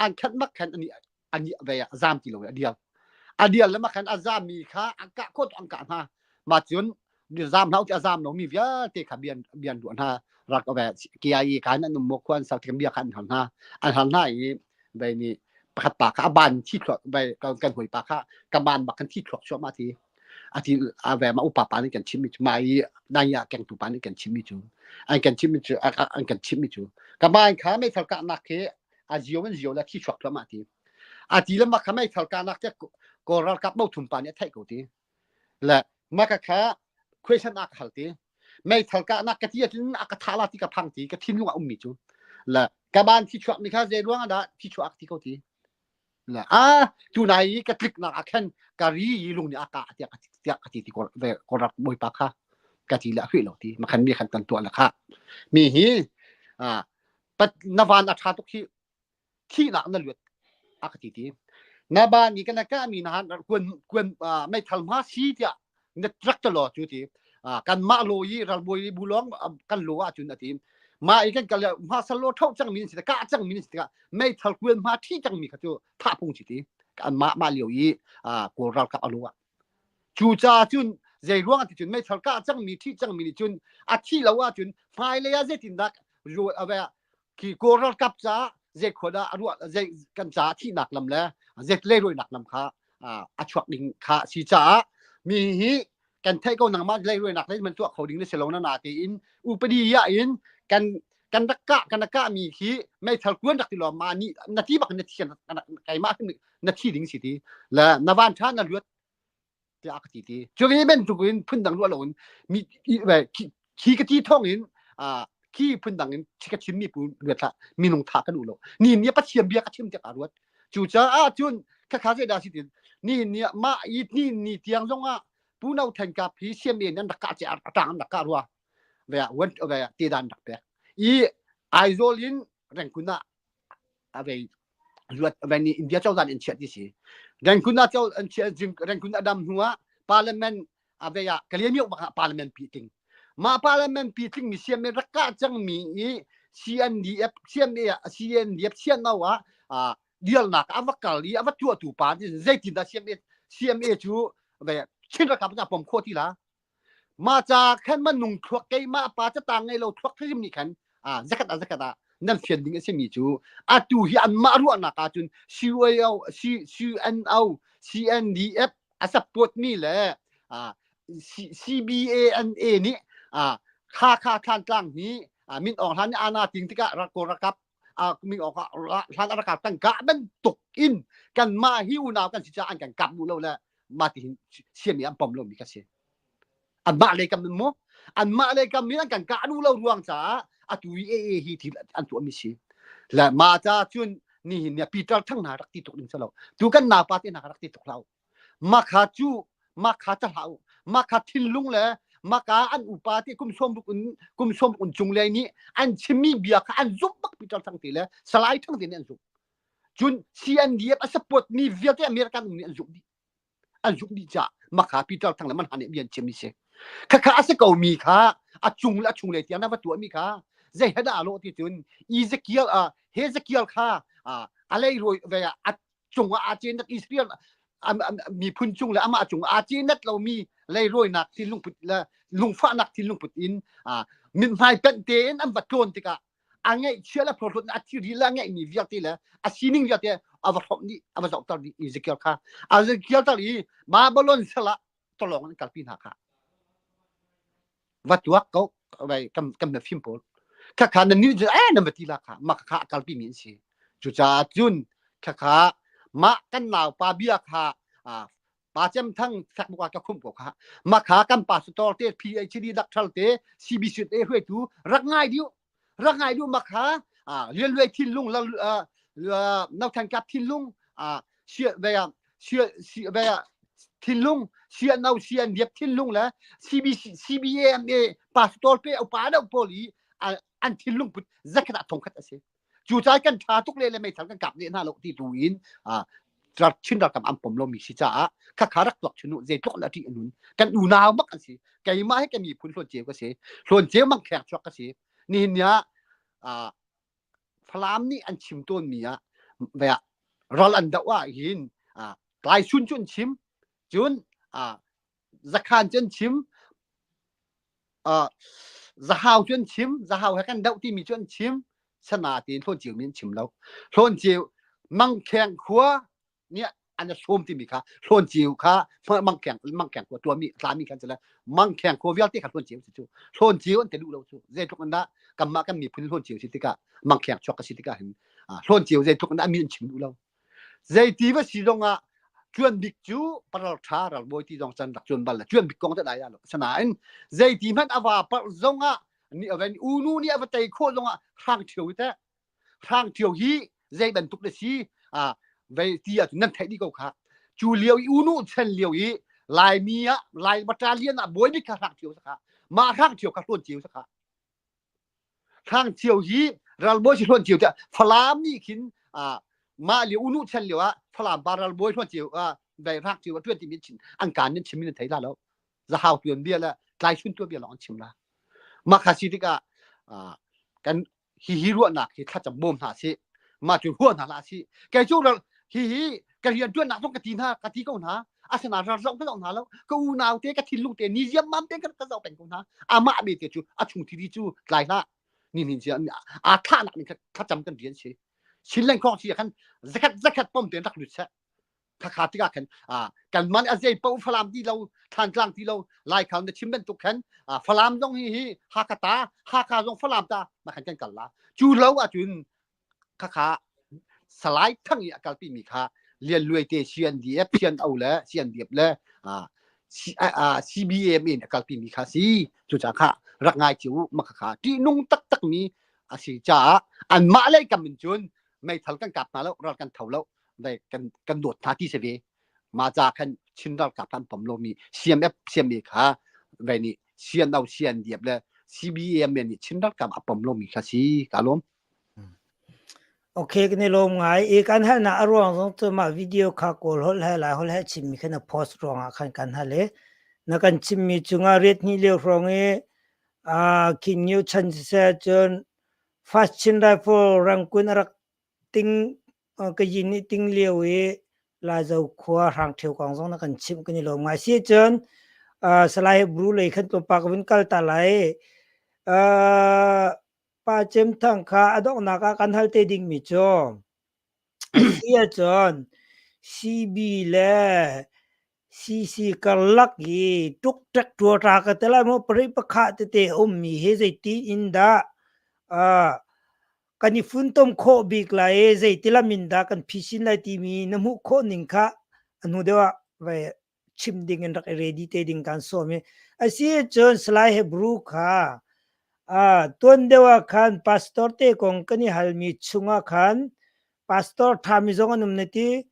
an khat makhan ani ani ve ah zam ti lo a dial a dial le makhan a zam mi kha an kah khawt an kah hna ma cun zam hlah ti a zam lomi vialte kha bian bian ruah hna rak ve KIA kan an um mo khuan sak thiam bia kha an hal hna an hal hna i ve ni pakhat pa kha a ban thi thluak ve kan hoi pa kha ka ban bak kan thi thluak chuah ma ti ati a ve ma upa pa nih kan chim mi cu ma i nai ya keng tu pa nih kan chim mi cu an kan chim mi cu an kan chim mi cu ka ban kha meithal kah nak khi a zio an zio la thi chuak thluah ma ti a ti le ma kha meithal kah nak te kawl ralkap mo thum pa nih a theih ko ti le maka kha question a ka hal ti meithal ka nak ka ti ahcun a ka thah la ti ka phang ti ka thinlung a ummi cu le ka ban thi chuak mi kha zei ruang ah dah thi chuak ti ko ti le a tu nai i ka tlik nak ah khan ka ri i lung nih a ka tiah ka tiah ka ti ti ko rak bawipa kha ka ti le a hrih lo ti makhan mi khan kan tuah la kha mi hi a pat na van a tha tuk hi thihnak na luat a ka ti ti na ba ni kana ka mi na kuan kuan meithal ma si tiah na trak ta lo chu ti kan mah lo i ralbawi bu long kan lo ah cun ati ma i kan kal ma sal lo tho chang min si ka chang min si ka meithal kuan ma thi chang mi kha chu tha phung chi ti kan ma ma liu i kawl ral kap alo cu ca cun zei ruang ti cun meithal ka chang mi thi chang mi ni cun a thi lo ah cun hmailei ah zeitin dak khi Kawl ralkap caah zei khua dah a ruah zei kan caah thihnak lam le zei leirawinak lam kha a chuak ding kha si caah mi hi kan theih ko nangmah leirawinak le man tuah kho ding na si lo na na tiin upadi ya in kan. Kan rak kah kan rak kah mi khi meithal kuan rak ti law ma ni na ti bak na thi keimah na thi ding si ti le na van tha na luat tiah ka ti ti. Cu ve bantuk in phundang ruah loin mi khi ka ti thawng in khi phundang in ka chim mi pu ruat hlah minung tha kan u lo. Ni ni Pathian bia ka chim tiah ruat. Cucaah cun khakha zei dah si tin ni ni mah i ni ni tiang zong ah Pu No Than Kap hi siam in an rak kah che atang an rak kah rua. Ve wan ve ti dan rak pek. I Aizawl in Rengkun ah a vei luat ve ni India cozah in chiat ti si. Rengkun ah cho an chia Rengkun a dam hnu ah parliament a vei ah Kaliamio bak ah parliament pi ting. Ma parliament pi tling mi siam rak kah cang mi i CNDF CMA CNDF CNO ah dialnak a va kal i a va tuahtu pa zeitin dah CMA CMA cu ve Chin ralkap na pom kho ti la ma ca khan ma nung thluak keimah pa catang ngei lo thluak hrim nih khan a zakhat a zakhat ah nan fian ding a simi cu atu hi anmah ruahnak ah cun CUAO CNO CNDF a support mi le CBANA nih kha kha thlan tlang hi min ong hlan ana ting tikah rakko rakap ming awk ah hlan a rakap kan kah bantuk in kan mah hi unau kan si caah an kan kap duh lo le mah ti hin siami an pom lomi ka si anmah lei kam mu anmah lei kam in an kan kah duh lo ruang caah atu i AA hi thil an tuahmi si le ma ca cun nihin ni Peter Thang hna rak ti tuk ding si lo tu kan naupa te hna rak ti tuk hlah Makha cu makha ca hlah u. Makha thinlung le maka an upa te kum sawm ruk in kum sawm un cung le nih an chimmi bia kha an zumh bak Peter Thang te le Salai Thang te nih an zumh. Cun CNDF a support mi vialte American nih an zumh dih. An zumh dih caah makha Peter Thang le man han nih bia an chim mi si. Khakha a si ko mi kha a cung le a chung le tiang na va tuah mi kha zei he dah a lawh ti cun Ezekiel uh, Hezekiel kha uh, a lei roi ve a cungah aa cenak Israel miphun cung le amah cung aa cenat lomi leirawinak thinlungput le lungfahnak thinlungput in mithmai penh tein an va tlawn tikah a ngaihchia le phorhlawt a thiri le a ngeihmi vialte le a sining vialte a va hrawmh dih a va zohter dih Ezekiel kha Ezekiel tar i Babylon sal ah tolong an kalpi hna kha va tuak ko vai kam kam na fim pawl khakha nan ni eh nan va ti la kha ma kha kalpi mi an si cucaah cun khakha mah kan nau pa bia kha pa cem thang fek buka ka khum ko kha ma kha kan pa store te PhD doctor te CBC te hui tu rak ngai diu rak ngai diu ma kha lian luai thinlung nau than kap thinlung sia ve sia si ve thinlung CNO CNDF thinlung le CBC CBAMA pastor pe upa deuh pawl i an thinlung put zakhat ah thongkhat a si cu cai kan tha tuk le le meithal kan kap ne hna lo ti tu in Chin ralkap an pom lomi si caah khakha rak tuak chunu zeitluk na ṭih nun kan unau bak an si keimah hi ka miphun hlawn ceu ka si hlawn ceu mang khek chuak ka si nihin ni ah Falam nih an chim tawnmi ah ral an doh ah hin Tlaisun cu an chim cun Zakhan cu an chim Zahau cu an chim Zahau he kan doh timi cu an chim sana tiin Hlawn mi an chim lo Hlawn Mangkheng khua nih an sawm timi kha hlawn ceu kha mangkheng mangkheng khua tuami tlami khan cala mangkheng khua vialte kha hlawn ceu si cu hlawn ceu an te duh lo cu zeitluk in dah kanmah kan miphun hlawn ceu si tikah mangkheng chuak ka si tikah hin hlawn ceu zeitluk in dah mi an chim duh lo zeiti va si zong ah cuan bik cu paral tha ralbawi ti zong chan rak cuan bal la cuan bik kong te dai lo sanain zeiti hmanh ava par zong ah ni aven unu nih ava tei khawh zong ah hrang thio te Hrang Ṭio hi zei bantuk na si vei ti ahcun nan theih dih ko kha. Cu lio i unu chan lio i Laimi ah Lai battalion ah bawi bik kha Hrang Ṭio sakha. Mah Hrang Ṭio kha Hlawn Ceu sakha. Hrang Ṭio hi ralbawi si Hlawn Ceu tiah Falam nih khin mah lio unu chan lio ah Falam pa ralbawi Hlawn Ceu vei Hrang Ṭio a ṭuan timi an kaan nan chim in nan thei la lo. Zahau tuan bia le Tlaisun tuan bia lawng an chim la. Mah kha si tikah kan hihi ruahnak hi thlacam bawm hna sih mah cu hua hna hlah sih kei cu hihi ka rian ṭuannak zong ka ti hna ka ti ko hna asinain ral zong ka zoh hna lo ka unau te ka thinlung te ni ziammam te ka zoh peng ko hna amah be te cu a chung thiri cu tlai hlah ni nin sia aa thlahnak ning thlacam kan rian si chin lengkhong si khan zakhat zakhat pom te rak lut seh. Khakha tikah khan kanmah nih a zei paoh Falam ti lo Thlantlang ti lo Laikhal na chim bantuk khan Falam zong hi hi Hakha ta Hakha zong Falam ta na khan kan kal la cu lo ahcun khakha Salai Thang i a kalpi mi kha Lian Luai te CNDF CNO le CNDF le CBM in a kalpi mi kha si cucaah kha rak ngai cio ma khakha ṭihnung taktak mi a si caah anmah lei kam in cun meithal kan kap hna lo ral kan tho lo dai kan kan dawt hna ti si ve ma ca khan Chin ralkap an pom lomi CMF CMA kha vai nih CNO CNDF le CBM nih Chin ralkap a pom lomi kha si ka lawm. Okay kan i lawm ngai i kan halnak a ruang zong cu mah video kha kawl holh he lai holh he chimmi kha na post ruangah khan kan hal i na kan chimmi cungah riat hnih lio hrawng i Khin Nyo chan siseh cun First Chin Rifle Rangoon a rak ting ka yin nih ting lio i Laizo khua Hrangṭheu kong zong na kan chimh kan i lawm ngai. Si cun Salai Hebrew lei khan tlawmpal ka vun kal ta lai. Pa Cem Thang kha a donghnak ah kan hal te dingmi cu a si ahcun CB le CC karlak i ṭukṭek ṭuaṭa ka ti lai maw pari pakha tete a ummi hi zeiti in dah kan i funtom khawh bik lai i zeiti lam in dah kan phisin lai timi na hmuh khawh ning kha a hnu deuh ah vai chim ding in rak i ready te ding kan sawm i asi cun Salai Hebrew kha tuan deuh ah khan pastor te kong kan i halmi chungah khan pastor ṭhami zong an um na ti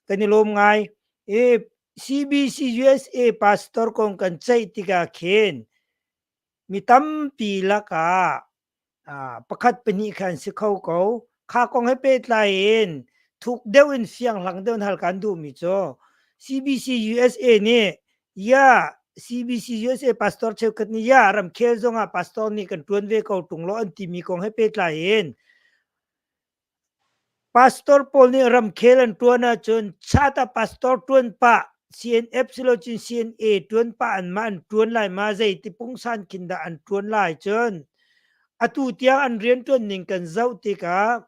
kan i lawm ngai i CBC USA pastor kong kan ceih tikah khin mi tampi lakah pakhat pahnih kha an si kho ko. Kha kong he pehtlai in thuk deuh in fianghlang deuh in hal kan duhmi cu CBC USA nih ya CBC USA pastor cheukhat nih ya ramkhel zongah pastor nih kan ṭuan ve ko ṭung lo an timi kong he pehtlai in Pastor pawl nih ramkhel an ṭuan ahcun chat ah pastor ṭuan pah, CNF silocun CNA ṭuan pah anmah an ṭuan lai ma zeiti pungsan khin dah an ṭuan lai cun atu tiang an rianṭuan ning kan zoh tikah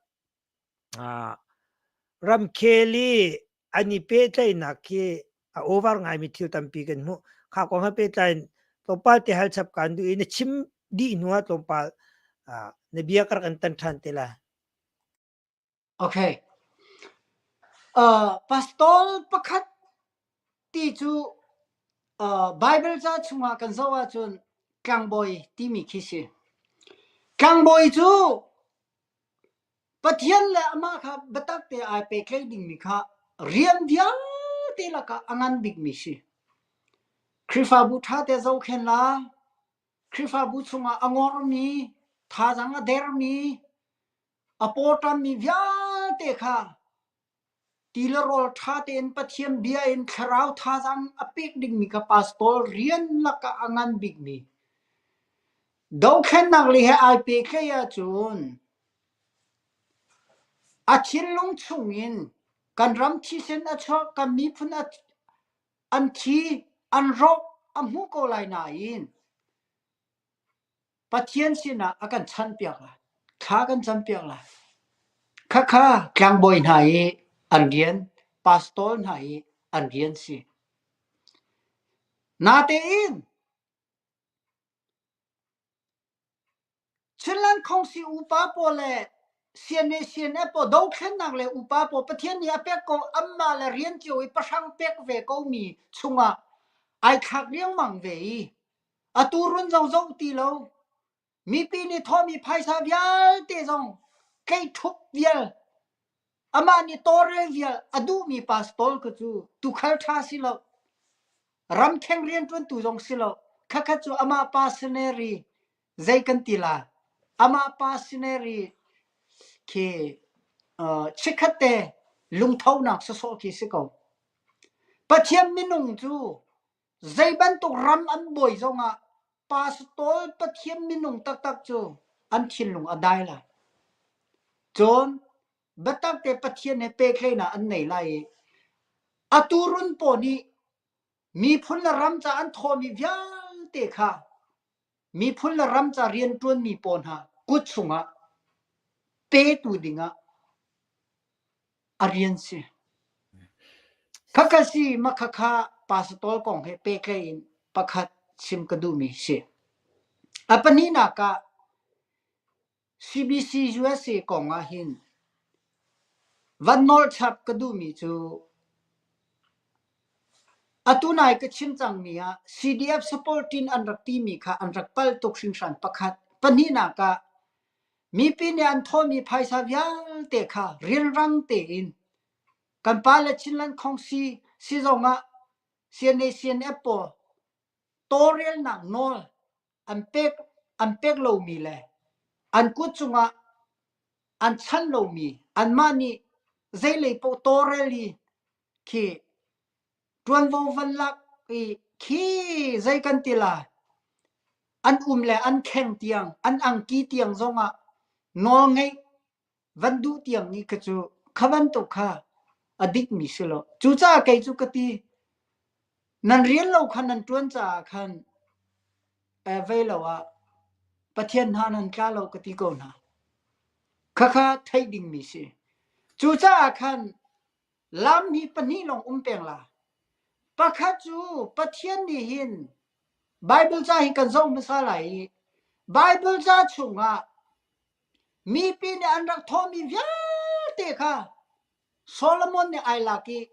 ramkhel i an i pehtlaihnak khi a over ngaimi thil tampi kan hmuh. Kha kong he pehtlai in tlawmpal te hal chap kaan duh i na chim dih hnu ah tlawmpal na bia ka rak in tan ṭhan te lai. Okay. Pastor pakhat ti cu Bible ca chungah kan zoh ahcun tlangbawi timi khi si. Tlangbawi cu Pathian le amah kha biatak te ai pehtlaih dingmi kha rian vialte lakah a ngan bikmi si. Khrihfabu ṭha te zohkhen la, Khrihfabu chungah a ngormi, thazaang a dermi, a pawṭammi vialte kha ti le rawl ṭha tein Pathian bia in thlarau thazaang a pek dingmi kha pastor rian lakah a ngan bikmi. Dothlennak lei he ai pehtlaih ahcun a thinlung chungin kan ram thisen a chuak, kan miphun an thi, an rawk a hmu ko lai nain Pathian sinah a kan chanhpiak lai. Thla kan campiak lai. Khakha tlangbawi hna i an rian, pastor hna i an rian si. Natein Chinland Khongsi upa pawl le CNA CNF pawl dothlennak le upa pawl Pathian nih a pek ko anmah le rian cio i pahrang pek ve ko mi chungah ai thlak riangmang ve i atu run zong zoh ti lo mipi nih thawhmi phaisa vialte zong tleithup vial amah nih tawlrel vial a duhmi pastor ka cu tukhal ṭha si lo ramkheng rianṭuantu zong si lo khakhat cu amah passionary zei kan ti la amah passionary khi chikkhat te lungthonak sawsawh khi si ko Pathian minung cu Zei bantuk ram an buai zongah pastor Pathian minung taktak cu an thinlung a dai lai. Cun biatak te Pathian he pehtlaihnak an nei lai i atu run pawl nih miphun le ram ca an thawhmi vialte kha miphun le ram ca rianṭuanmi pawl hna kut chungah petu dingah a rian si. Khakha si makhakha pastor kong he pehtlaih in pakhat chim ka duhmi si. A pahnihnak ah CBC USA kong ah hin van nawl chap ka duhmi cu atu nai ka chim cangmi ah CDF supporting an rak timi kha an rak palh tuk hringhran pakhat. Pahnihnak ah mipi nih an thawhmi phaisa vialte kha rianrang tein kan pale Chinland Khongsi sizong ah CNA CNF pawl tawlrelnak nawl an pek an pek lomi le an kut cungah an chanh lomi anmah nih zeilei paoh tawlrel i khi ṭuanvo van lak i khi zei kan ti lai an um le an kheng tiang an angki tiang zongah nawl ngeih van duh tiang nih kha cu kha bantuk kha a dikmi si lo. Cucaah kei cu ka ti nan rian lo kha nan ṭuan caah khan eh, vei lo ah Pathian hna nan tla lo ka ti ko hna. Khakha theih dingmi si. Cucaah khan lam hi pahnih lawng um peng la. Pakhat cu Pathian nih hin Bible ca hi kan zoh hmasa lai i Bible ca chungah Mipi nih an rak thawhmi vialte kha Solomon nih ai lak i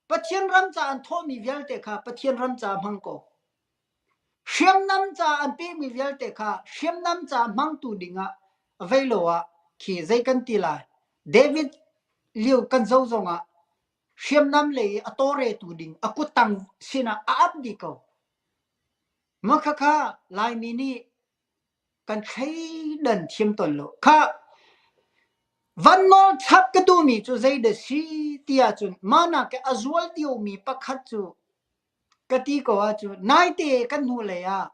Pathian ram ca an thawhmi vialte kha Pathian ram ca hmang ko. Hriamnam ca an pekmi vialte kha hriamnam ca hmangtu dingah vei lo ah khi zei kan ti lai. David lio kan zo zongah hriamnam lei i a tawretu ding a kuttang sinah a ap dih ko. Mah khakha Laimi nih kan thleidan thiam tawn lo. Khah, van nawl chap ka duhmi cu zeidah si ti ahcun mah nak a zual diomi pakhat cu ka ti ko ahcun naite kan hnulei ah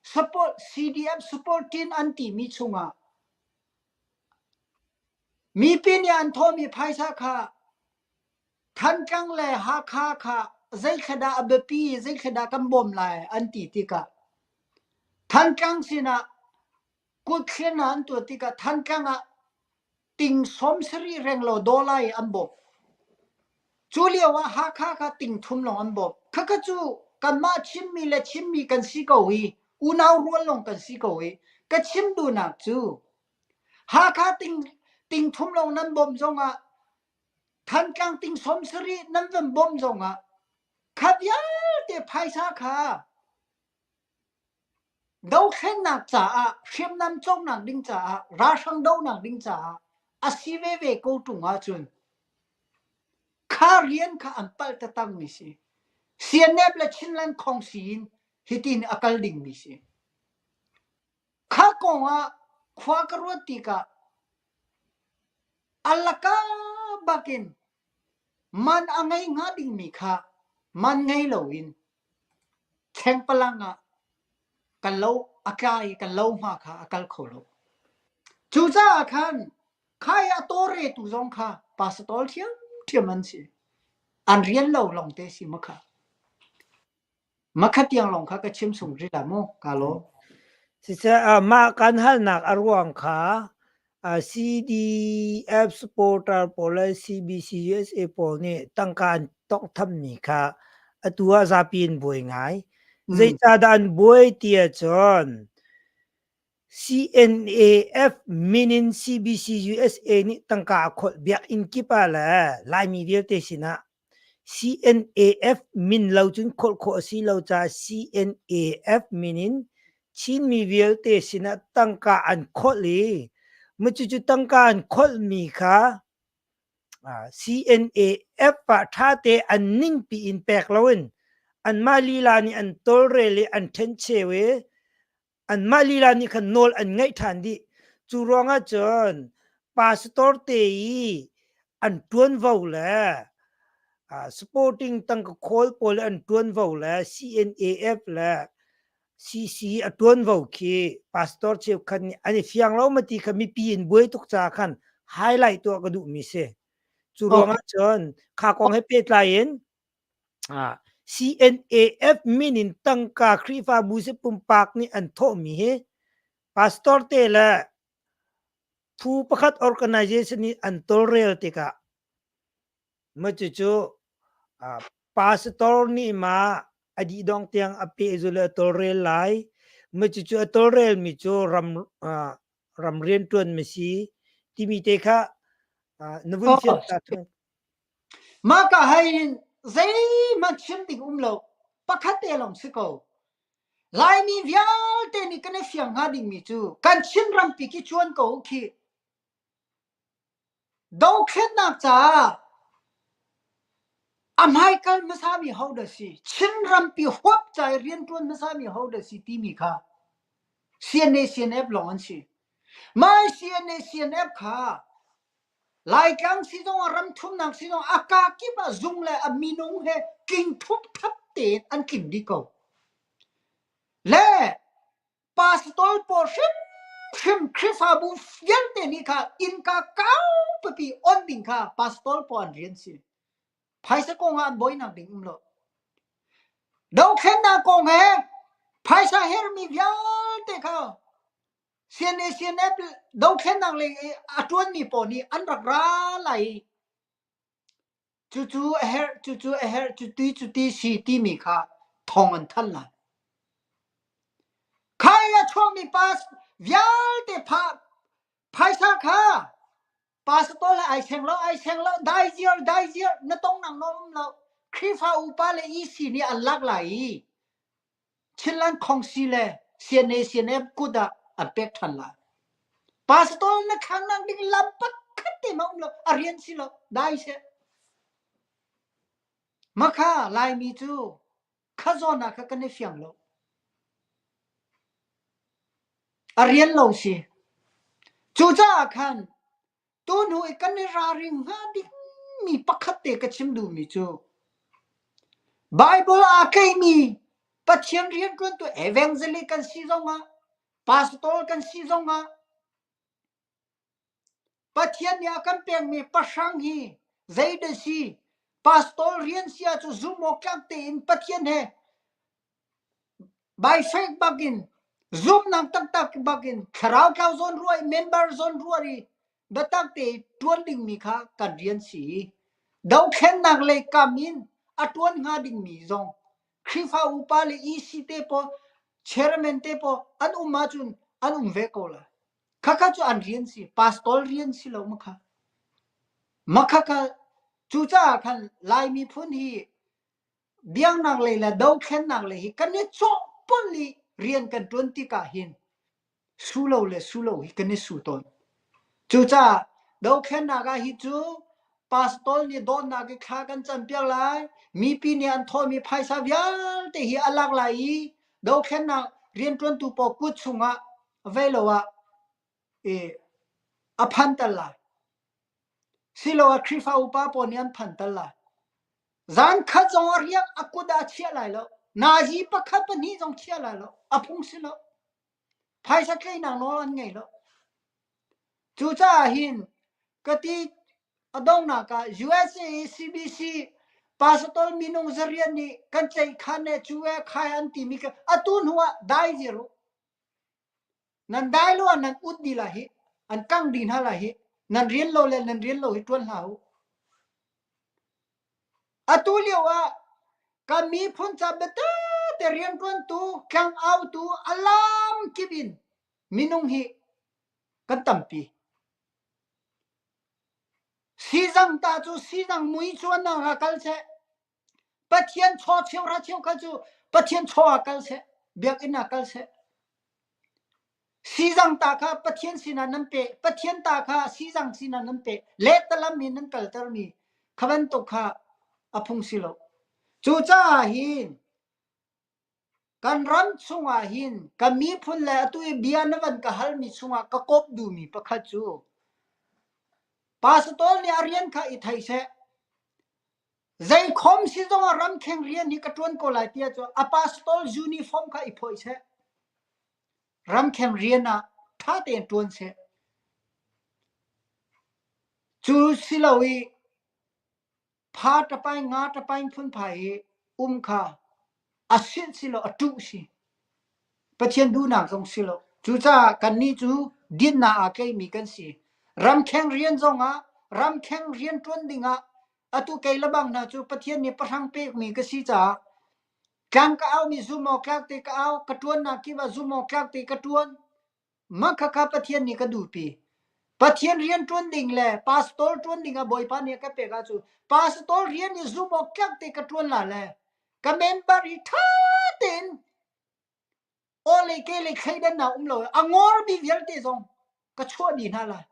support CDF support team an timi chungah mipi nih an thawhmi phaisa kha Thantlang le Hakha kha zeithla dah a biapi zeithla dah kan bawm lai an ti tikah Thantlang sinah kutthlen ah an tuah tikah Thantlang ah ting 70 renglo dollar i an bawmh. Cu lio ah Hakha kha ting thum lawng an bawmh. Khakha cu kanmah Chinmi le Chinmi kan si ko i unau rual lawng kan si ko i ka chim duhnak cu Hakha ting ting thum lawng nan bawmh zongah Thantlang ting 70 nan van bawmh zongah kha vialte phaisa kha dothlennak caah hriamnam cawknak ding caah ralhrang dohnak ding caah a si veve ko ṭung ahcun kha rian kha an palh taktakmi si. CNF le Chinland Khongsi in hitin a kal dingmi si. Kha kong ah khua ka ruat tikah a laka bakin man a ngei hnga dingmi kha man ngei loin Chengpalang ah kan lo a tla i kan lo hma kha a kal kho lo. Cucaah khan kha i a tawretu zong kha pastor ṭhiamṭhiam an si. An rian lo lawngte si ma kha. Makha tiang lawng kha ka chim sung rih la mu, ka lawm. Siseh, mah kan halnak a ruang kha CDF supporter pawl le CBC USA pawl nih tangka an tawnghthammi kha atu ah zapi an buai ngai. Zeicahdah an buai ti ahcun CNAF min in CBC USA nih tangka a kholh biakinn kip ah le Laimi vialte sinah CNAF min lo cun kholh khawh a si lo caah CNAF min in Chinmi vialte sinah tangka an kholh i cucu tangka an kholhmi kha CNAF ah ṭhate an ningpi in pek loin anmah lila nih an tawlrel i an ṭhencheu i anmah lila nih khan nawl an ngeih ṭhan dih. Cu ruangah cun pastor te i an ṭuanvo le supporting tangka khawl pawl an ṭuanvo le CNAF le CC a ṭuanvo khi pastor cheukhat nih an i fiang lo ma ti kha mipi in buai tuk caah khan highlight tuah ka duhmi si. Cu ruangah cun kha kong he pehtlai in CNAF min in tangka Khrihfabu si pumpak nih an thawhmi hi pastor te le phu pakhat organization nih an tawlrel tikah maw cucu. Pastor nih ma a dih dong tiang a pehzul a tawlrel lai. Ma cucu a tawlrel mi cu ram ram rianṭuan mi si timi te kha na vun fian ta thung. Mah ka hai zeihmanh chim ding um lo. Pakhat te lawng si ko. Laimi vialte nih kan i fiang hnga dingmi cu kan Chin rampi khi cuan ko khi. Dothlennak caah a hmaikal hmasami hodah si, Chin rampi huap ca i rianṭuan hmasami hodah si timi kha CNA CNF lawng an si. Mah CNA CNF kha Laitlang si zongah ramthumnak si zongah a kakip ah zung le a minung he tling thupthap tein an tling dih ko. Le pastor pawl hrimhrim Khrihfabu vialte nih kha innka kaupipi on ding kha pastor pawl an rian si. Phaisa kong ah an buainak ding um lo. Dothlennak kong he phaisa hermi vialte kha CNA CNF dothlennak lei i a ṭuanmi pawl nih an rak ra lai i cucu a herh, cucu a herh, cuti cuti si timi kha thawng an thanh lai. Khai a chuakmi pa vialte pha, phaisa kha pastor le ai seng lo, ai seng lo, dai ziar, dai ziar, na tong nang nawl um lo. Khrihfa upa le EC nih an lak lai i Chinland Khongsi le CNA CNF kut ah an pek ṭhan lai. Pastor na thlang ding lam pakhat te ma um lo, a rian si lo, dai seh. Makha Laimi cu kha zawn ah kha kan i fiang lo. A rian lo si. Cucaah khan Tuhnu i kan i ralring hnga dingmi pakhat te ka chim duhmi cu Baibal aa tlaihmi Pathian rianṭuantu evangelist kan si zongah pastor kan si zongah Pathian nih a kan pekmi pahrang hi zeidah si pastor rian si ahcun zumh awk tlak tein Pathian he Baifek bakin zumhnak taktak bakin thlarau tlau zawn ruah i member zawn ruah i biatak te ṭuan dingmi kha kan rian si i dothlennak lei kam in a ṭuan hnga dingmi zong Khrihfa upa le EC te pawl chairman te pawl an um ahcun an um ve ko lai. Khakha cu an rian si, pastor rian si lo makha. Makha kha cucaah khan Lai miphun hi biaknak lei le dothlennak lei hi kan i cawhpolh i rian kan ṭuan tikah hin su lo le su lo hi kan i su tawn. Cucaah dothlennak ah hi cu pastor nih dawtnak i thla kan campiak lai, mipi nih an thawhmi phaisa vialte hi a lak lai i dothlennak rianṭuantu pawl kut chungah vei lo ah i a phan tal lai. Siloah Khrihfa upa pawl nih an phan tal lai. Zan khat zong a riak a kut ah a chiah lai lo. Nazi pakhat pahnih zong chiah lai lo. A phung si lo. Phaisa tleinak nawl an ngei lo. Cucaah hin ka ti a donghnak ah USA i CBC pastor minung zariat nih kan tlaihkhan le cu e khai an timi kha atu hnu ah dai ziar u. Nan dai lo ah nan ut dih lai hih. An kang dih hna lai hih. Nan rian lo le nan rian lo hi ṭuan hlah u. Atu lio ah kan miphun ca biatak rianṭuantu, tlangautu a lamkip in minung hi kan tampi. Sizang ta cu sizang mui cuannak ah kal seh. Pathian chaw cheuhra cheukhat cu Pathian chaw ah kal seh, biakinn ah kal seh. Sizang ta kha Pathian sinah nan peh, Pathian ta kha sizang sinah nan peh, lehtalam in nan kaltermi kha bantuk kha a phung si lo. Cucaah hin kan ram chungah hin kan miphun le atu i bia na van ka halmi chungah ka kawp duhmi pakhat cu pastor nih a rian kha i thei seh. Zeikhom si zongah ramkheng rian hi ka ṭuan ko lai tiah cun a pastor uniform kha i phawih seh. Ramkheng rian ah ṭha tein ṭuan seh. Cu si lo i pha ṭapai nga ṭapai phunphai hi um kha a silh si lo a ṭuh si. Pathian duhnak zong si lo. Cucaah kannih cu dinnak aa tlaimi kan si. Ramkheng rian zongah ramkheng rian ṭuan dingah. Atu kei lebang hna cu Pathian nih pahrang pekmi ka si caah tlang ka aumi zum awk tlak te ka au, ka ṭuannak kip ah zum awk tlak te ka ṭuan. Mah khakha Pathian nih ka duhpi. Pathian rian ṭuan ding le pastor ṭuan ding ah Bawipa nih a ka pek ahcun pastor rian i zum awk tlak te ka ṭuan la le ka member hi ṭha tein aw lei ke lei thleidannak um lo a ngawrmi vialte zong ka chuah dih hna lai.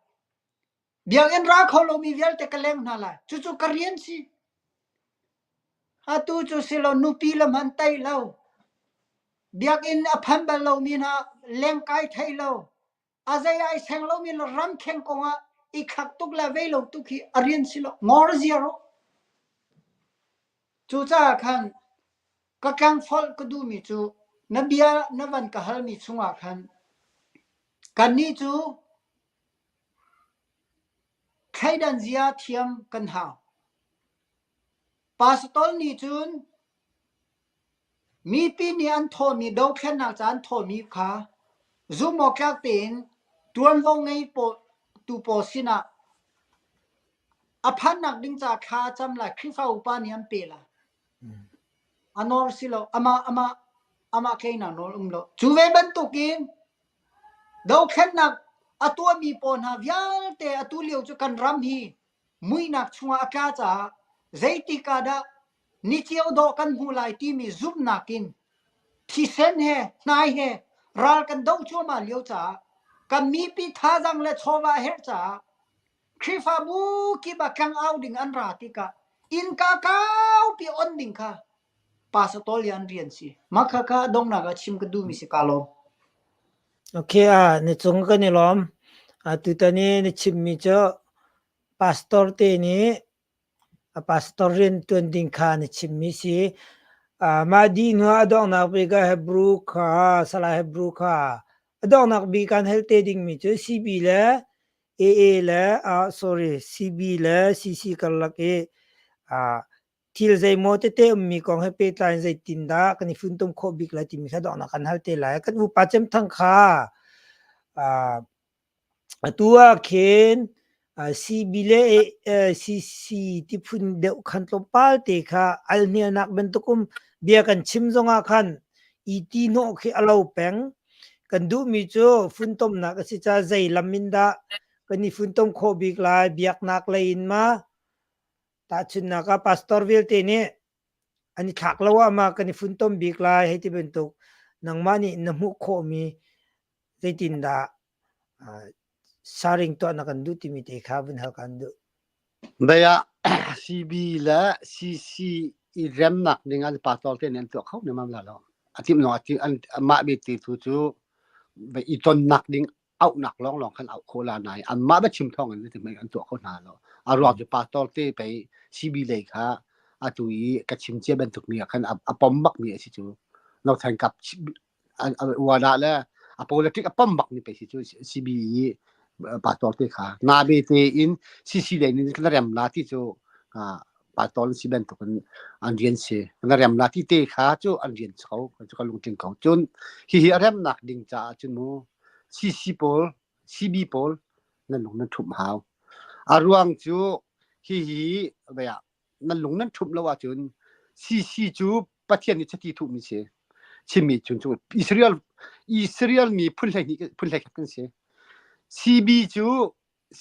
Biakinn ra kho lomi vialte ka leng hna lai. Cucu ka rian si. Atu cu si lo nupi le hman tai lo. Biakinn a phan bal lomi hna lengkai thei lo. A zei ai seng lomi le ramkheng kong ah i khak tuk le vei lo tuk hi a rian si lo. Ngor ziar u. Cucaah khan Ka tlangfolh ka duhmi cu na bia na van ka halmi chungah khan kannih cu thleidan zia thiam kan hau. Pastor nih cun mipi nih an thawhmi dothlennak ca an thawhmi kha zumhawktlak tein ṭuanvo ngei tu pawl sinah a phannak ding ca thla a cam lai. Khrihfa upa nih an pe lai. A nawr si lo. Amah amah amah tleinak nawl um lo. Cu ve bantukin dothlennak a tuahmi pawl hna vialte atu lio cu kan ram hi muihnak chungah a tla caah zeitik ah dah ni cio dawh kan hmuh lai timi zumhnak in thisen he hnai he ral kan doh cuahmah lio caah kan mipi thazaang le chawva a herh caah Khrihfabu kip ah tlangau ding an ra tikah innka kaupi on ding kha pastor le an rian si. Mah kha kha donghnak ah chim ka duhmi si ka lawm. Okay, ah na cung kan i lawm. Tutan i na chimmi cu pastor te nih A pastor rianṭuan ding kha na chimmi si. Mah dih hnuah a donghnak bik ah Hebrew kha Salai Hebrew kha a donghnak bik aan hal te dingmi cu CB le AA le uh, sorry CB le CC karlak i uh, thil zeimaw tete ummi kong he pehtlai in zeitindah kan i funtom khawh bik lai timi kha donghnak kan hal te lai. Kan upa cem thang kha uh, Atu ah khin CB le CC ti phun deuh khan tlawmpal te kha alhnialnak bantuk um bia kan chim zongah khan i ti hnawh khi a lo peng. Kan duhmi cu funtomnak a si caah zei lam in dah kan i funtom khawh bik lai, biaknak lei in ma? Tahchunhnak ah pastor vialte nih an i thlak lo ah ma kan i funtom bik lai hei ti bantuk nangmah nih na hmuh khawhmi zeitindah sharing tuah na kan duh timi te kha vun hal kan duh. Bei ah CB le CC i remnak ding an pastor te nih an tuah kho ne mam la lo. A tim long a an mah be te tu cu i tonnak ding auhnak lawng lawng khan auh khawh la nai anmah ba chim thawng in ti an tuah kho hna lo. A ruang cu pastor te pei CB lei kha atu i ka chim cia bantuk mi ah khan a pom bak mi a si cu. No than kap uadah le a politic a pom bak mi pei si cu CB i pastor te kha na be te in CC lei nin kan rem la ti cu pastor si bantuk in an rian si kan rem la ti te kha cu an rian ko cu ka lungtling ko cun hi hi a remnak ding caah cun mu CC pawl CB pawl nan lung nan ṭhumh hau a ruang cu hi hi nan lung nan ṭhumh lo ahcun CC cu Pathian nih chiti thuhmi si. Chimmi chun cu Israel Israel mi phun 12 phun 11 kan si. CB cu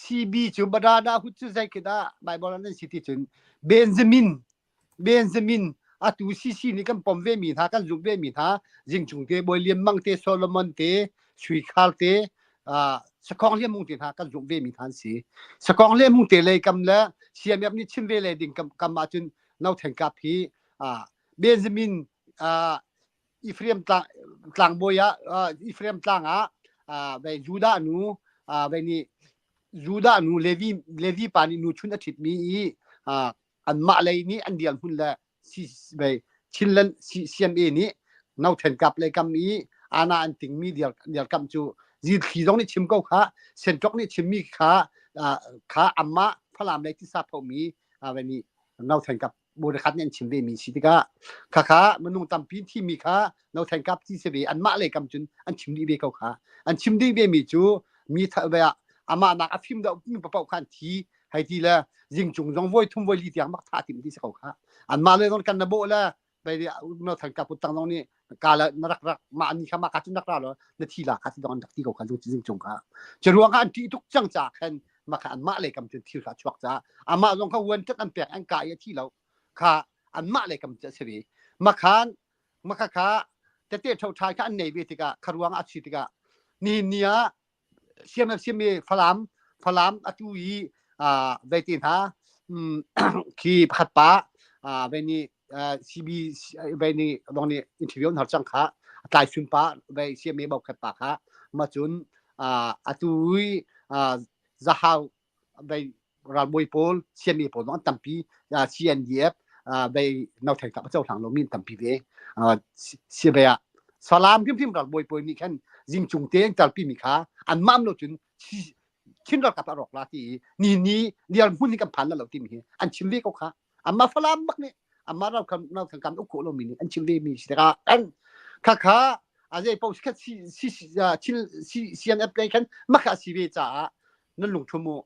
CB cu Badada hu cu zei khi dah Bible an si ti cun Benjamin Benjamin atu CC nih kan pom ve mi hna kan zumh ve mi hna Jingchung te Bawi Lian Mang te Solomon te Sui Khar te Sakhong Lian Mung te hna kan zumh ve mi hna an si. Sakhong Lian Mung te lei kam le Siam nih chim ve le ding kam kam ahcun no then kap hi Benjamin Ephraim tlang tlangbawi ah Ephraim tlang ah ve Judah nu ve nih Judah nu Levi Levi pa nih nu chun a ṭhitmi i anmah lei nih an dirhmun le ve Chinland CMA nih no then kap lei kam i ana an tingmi dirkamh cu zithli zong nih chim ko kha senṭok nih chimmi kha kha amah Falam lei tisa phomi ve nih no then kap khat nih an chim ve mi si tikah khakha minung tampi thimi kha no thain kap ti si ve anmah lei kam cun an chim dih ve ko kha an chim dih ve mi cu mi ve ah amah nak a fim deuh mi paoh kha an thi. Hei ti le zingcung zong voi thum voi li tiang mak tha tim ti si ko kha. Anmah le zong kan na bawh le bei no than ka put tang zong nih ka la na rak rak ma ni kha ma ka cun rak ra lo na thi la kha ti dong an rak ti ko kha zing cung kha. Cu ruang ah an ṭih tuk cang ca khan ma kha anmah le kam cun thil kha chuak ca amah zong kha wan tat an pek an ka i a thi lo kha anmah le kam cu a si ve. Makhan maka kha tete tho thai kha an nei ve tikah kha ruang ah a si tikah nihin ni ah siam siam mi Falam Falam atu i vei te hna khi pakhat pa vei nih CB vei nih dong nih interview har cang kha tlai sun pa vei siam mi bau khat pa kha ma cun atu i zahau vei ralbawi pawl siami pawl zong an tampi CNDF bei no thei kap a cohlang lomi an tampi ve si ve ah Salam hrimhrim ralbawi pawl nih khan zingcung te an kalpi mi kha an mam lo cun Chin ralkap a rawk la ti i ni ni nial hmun hi kan phan la lo timi hi an chim ve ko kha amma Falam bak nih amma ral kam no kan kam uk khawh lomi nih an chim ve mi si tikah an kha kha a zei paoh khat si si si CNF lei khan makha si ve caah nan lungthum u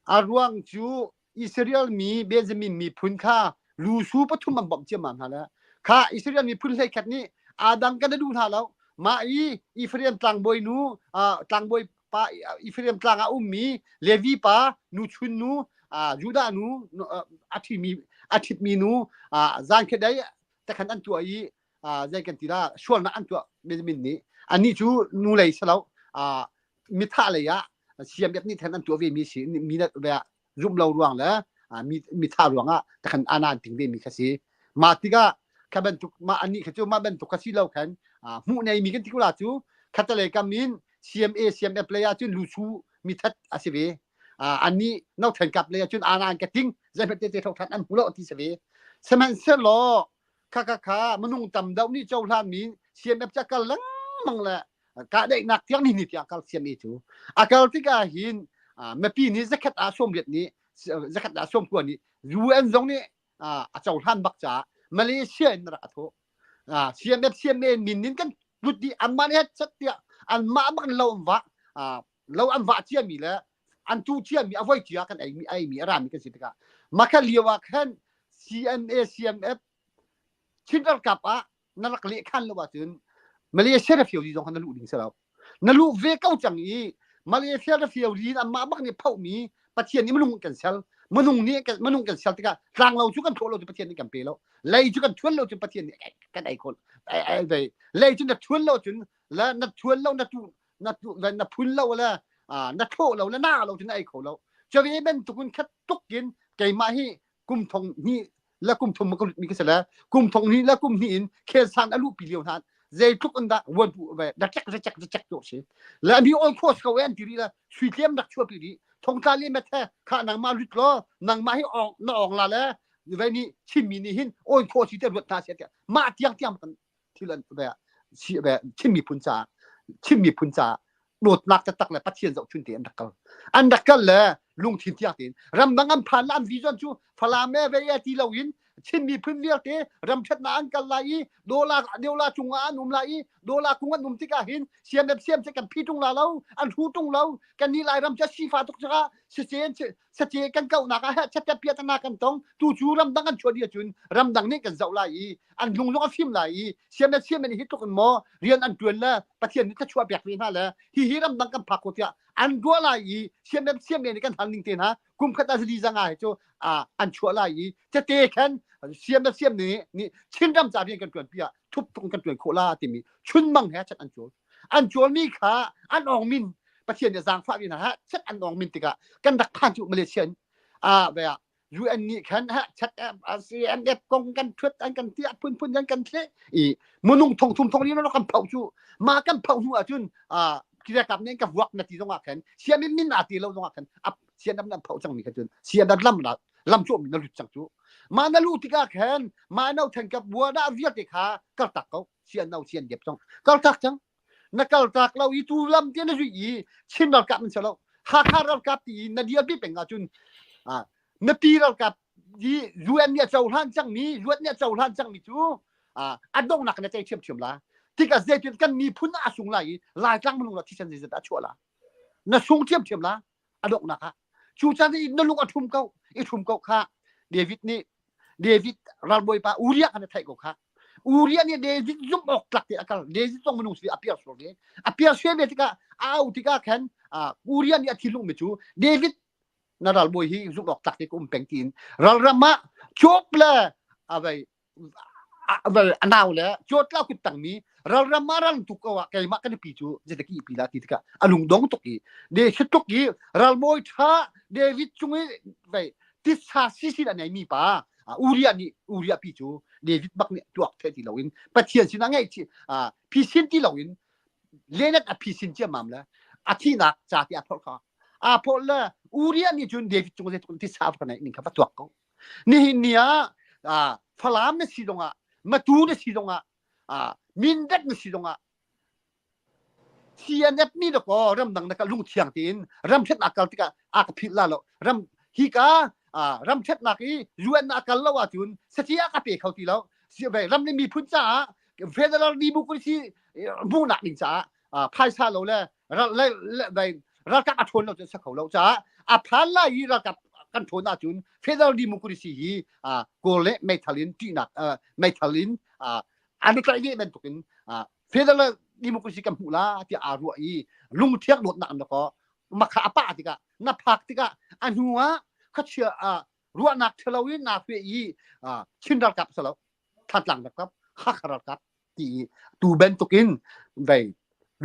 A ruang cu Israel mi Benjamin miphun kha lusu pathum an bawmh ciammam hna le kha Israel miphun hleikhat nih Adam kan duh hna lo. Mah i Ephraim tlangbawi nu tlangbawi pa Ephraim tlang ah ummi Levi pa nu chun nu Judah nu a ṭhimi a ṭhitmi nu zan dai takhan an tuah i zei kan ti la sualnak an tuah Benjamin nih anih cu nu lei si lo mithah lei ah siam nih then an tuah ve mi si mi zumh lo ruang le mi mithah ruang ah takhan ana an ting ve mi kha si mah tikah kha bantuk mah anih kha cu mah bantuk kha si lo khan hmuh nei mi kan ti kula cu khatalei kam in CMA CMF lei ah cun lusu mithat a si ve annih no then kap lei ah cun ana an ka ting zeihmanh te te thok than an hmu lo ti si ve sihmanhsehlaw kha kha kha minung tam deuh nih cohlan mi CMF ca kal lengmang le kahdaihnak tiang ni ni tiang kal siam i cu a kal tikah hin mipi nih zakhat ah sawmriat nih zakhat ah sawmkua nih UN zong nih a cohlan bak caah Malaysia in rak a thawh CMF CMA min in kan lut dih anmah nih chat tiah anmah bak lo an vah lo an vah ciami le an tu ciami a voi cia kan ei mi ei mi a rami kan si tikah makha lio ah khan CNA CMF Chin ralkap ah na rak leh khan lo ahcun Malaysia refugee zong kha na luh ding si lo. Na luh ve ko cang i Malaysia refugee in anmah bak nih phohmi Pathian nih minung kan sel. Minung nih minung kan sel tikah tlang lo cu kan thlawh lo cu Pathian nih kan pe lo. Lei cu kan thuan lo cun Pathian nih kan ei khol. Lei cu na thuan lo cun la na thuan lo na tu na tu na phun lo le na thlawh lo le na lo cun na ei kho lo. Cuve bantukin khat tuk in keimah hi kum thong hnih le kum thum ka mi ka si le kum thong hnih le kum hnih in khelsan a luhpi lio hna zeitluk in dah vuan pu ve da chek da chek da chek to si le mi all course ko en ti ri la sui tlem rak chua pi ri thongtla le met he kha nangmah lut lo nangmah hi ong na ong la le ve ni chim mi ni hin on course te ruat ta se ma tiang tiang kan thil an ve si ve Chin miphun caah Chin miphun caah dawtnak taktak le Pathian zohchun te an rak kal an rak kal le lungthin tiang tein ramdang an phan la an vision cu Falam e ve e ti lo in Chin miphun vialte ram ṭhatnak an kal lai i dola dola cungah an um lai i dola kung an um tikah hin siam siam che kan phi tung la lo an hu tung lo kan ni lai ram cu sifa tuk cakah sicen sace kan kauhnak ah chatep piatana kan tong tu cu ramdang an chuah dih ahcun ramdang nih kan zoh lai i an lung zong a fim lai i siam le siam in hi tluk in maw rian an tuan le pathian nih thluachuah pek ve hna le hi hi ramdang kan phak ko tiah an ruah lai i siam le siam nih kan hal ning te hna kum khat azali zanga hi cu an chuah lai i tete khan siam le siam nih nih Chinram ca rian kan tuan pi ah thup tuk kan tuan khawh la timi chunmang he chat an cawl an cawlmi kha an ong min Pathian nih zaangfah mi hna ha chat an ong min tikah kan rak phan cu Malaysia in a ve UN nih khan ha chat CNF kong kan thut an kan tiah phunphun an kan thle i munung thong thum thong ni kan phau cu ma kan phau hnu ahcun a kirakap nih ka vuak na ti zong ah khan siam in min a ti lo zong ah khan ap sian nan phau cang mi kha cun sian lam la lam cu mi na lut cang cu ma na lu tikah khan ma no then kap bua da vialte kha kal tak ko sian no sian dep cang kal tak cang na kal tak lo i tu lam te na zui i Chin ralkap nan si lo Hakha ralkap ti i na dirpi peng ahcun na pi ralkap i UN nih a cohlan cangmi UN nih a cohlan cangmi cu a donghnak na tei ṭhiamṭhiam la tikah zeitin kan miphun a sung lai i Laitlang minung la thisen zeizat a chuah la na sung ṭhiamṭhiam la a donghnak ah. Cu caan i na lung a ṭhum ko, i ṭhum ko kha David nih David ralbawipa Uriah khan a theih ko kha. Uriah nih David zumh awk tlak te a kal. David zong minung si a piar sual ve. A piar sual ve tikah a au tikah khan Uriah nih a thinlung mi cu David na ralbawi hi zumh awk tlak te ka um peng tiin ralram ah cop le a vei a nau le cawtla kut tangmi ralram ah ral tuk ko ah keimah kan pi cu zeitaki pi la ti tikah a lungdong tuk i de tuk i ralmawi tha David cung i vei titsa sisin a neimi pa Uriah nih Uriah pi cu David bak nih tuak the ti loin Pathian sinah ngeih chi phisin ti loin lenet a phisin ciammam le a thihnak ca ti a phorh kha a phorh le Uriah nih cun David cung zeitluk titsa ka neih ning kha va tuak ko Nihin ni ah Falam na si zongah, Matu na si zongah, Mindat na si zongah, CNF nih dakaw ramdang na ka lungthiang tein ramthetnak kal tikah a ka philh la lo. Ram hika ramthetnak i UN na kal lo ahcun saci a ka pe kho ti lo. Ram le miphun caah federal democracy hmuhnak ding caah phaisa lo le ralkap a ṭhawn lo cun sa kho lo caah a phan lai i ralkap kan ṭhawn ahcun federal democracy hi kawl le meithal in ṭihnak meithal in an i tlaih ve bantukin federal democracy kan hmuh la tiah aa ruah i lungthiak dawtnak an kaw makha a pah tikah na phak tikah a hnu ah khuachia ruahnak ṭhalo in naa hruai i Chin ralkap salo Thantlang ralkap Hakha ralkap ti tu bantukin vei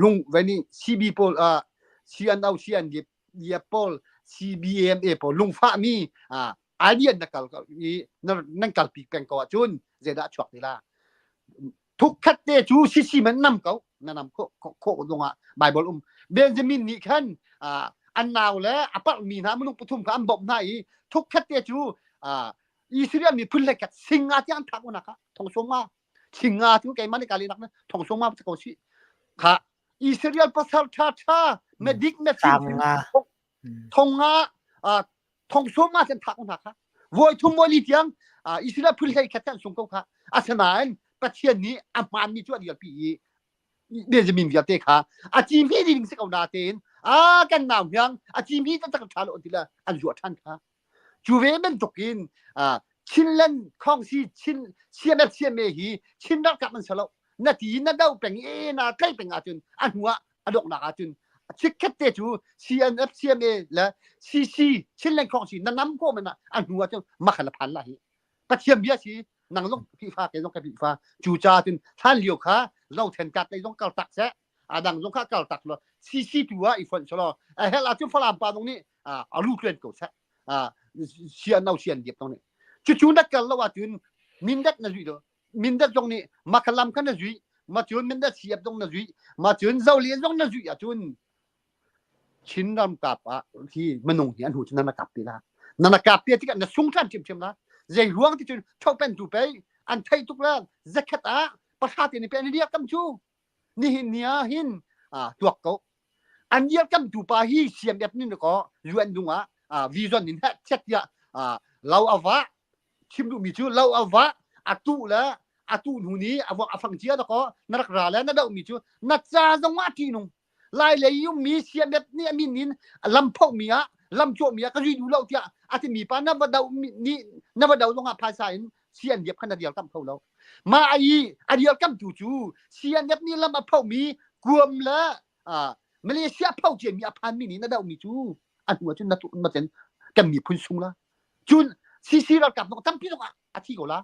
lung vei nih CB pawl uh, CNO CNDF pawl CBMA pawl lungfah mi uh, idea na kal i nan kalpi peng ko ahcun zeidah a chuak ti la thuk khat te cu sisi man nam ko na nam kho kho zongah Bible um Benjamin nih khan uh, an nau le a parh mi hna minung pathum kha an bawmh hna i thuk khat te cu uh, Israel miphun le kat singa tiang an thak unak ah thong sung ma Thinga cu keimah nih ka leh nak thong sung ma ko si. Kha Israel pasal tha tha medik me fim thong nga thong sum nga sen thak hna kha voi thum voi li tiang Israel phun hlei khat an sung ko kha asinain Pathian nih a hmaan mi cu a dirpi i Benjamin vialte kha a cimi ding si ko na tein a kan nau hiang a cimi ta tak tha lo ti la an zuah than kha Cu ve bantukin Chinland Khawngsi Chin CMF CMA hi Chin ralkap an si lo. Na ti na do peng i na tlaih peng ahcun a hnu ah a donghnak ahcun chikkhat te cu CNF CMA le CC Chinland Khawngsi na nam ko man ah a hnu ahcun makhan na phan la hi. Pathian bia si nang zong Khrihfa ke zong ka Khrihfa cu ca cun hlan lio kha zothen kat lei zong kal tak seh a dang zong kha kal tak lo CC tu ah i fonh selaw a hel ahcun Falam pa zong nih a lu tlen ko seh sian no sian diep tong nih cucu na kal lo ahcun mindat na zui do mindat zong nih makalam kha na zui ma cun mindat siap zong na zui ma cun zolian zong na zui ahcun Chin ram kap ah hi minung hi an hu cu na kap ti la na kap ti tikah na sung ṭhan ṭhiamṭhiam la zei ruang ti cun ṭhopen tu pei an thei tuk la zakhat ah pahra te ni pe an riak kam cu nihin ni ah hin tuak ko an dirkamtu pa hi CMF nin ko UN dung ah vision in heh chet tiah lo a va chim duhmi cu lo a va a tu le a tu hnu ni a vok a fang cia da ko na rak ra le na doh mi cu na ca zong ah ṭih nung lai lei ummi CMF nih a min in lam phoh mi ah lam cawh mi ah ka zui duh lo tiah a timi pa na va do ni na va do zong ah phaisa in CNDF khan a dirkamh kho lo. Mah i a dirkamhtu cu CNF nih lam a phomi kuam le Malaysia pho ciami a phanmi nih na dohmi cu a hnu ahcun na maten kan miphun sung la. Cun CC ralkap zong tampi zong a thi ko la.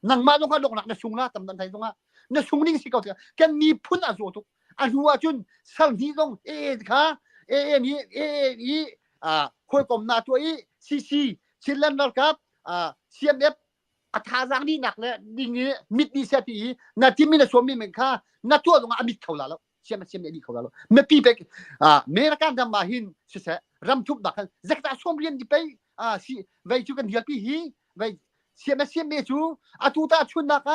Nangmah zong kha donghnak na sung la tam dan thai zong ah na sung ding si ko tikah kan miphun a zaw tuk. A hnu ahcun sal hnih zong AA kha AA nih AA i hawikom na tuah i CC Chinland ralkap CNF a thazaang dihnak le ding i mit dih seh ti i na timi na sawmmi men kha na tuah zongah a mit kho la lo siam siam nih a dih kho la lo mipi pek American ram ah hin siseh ram thupnak khan zakta sawm rian di pei si vei cu kan dialpi hi vei siam siam me cu atu ta chunnak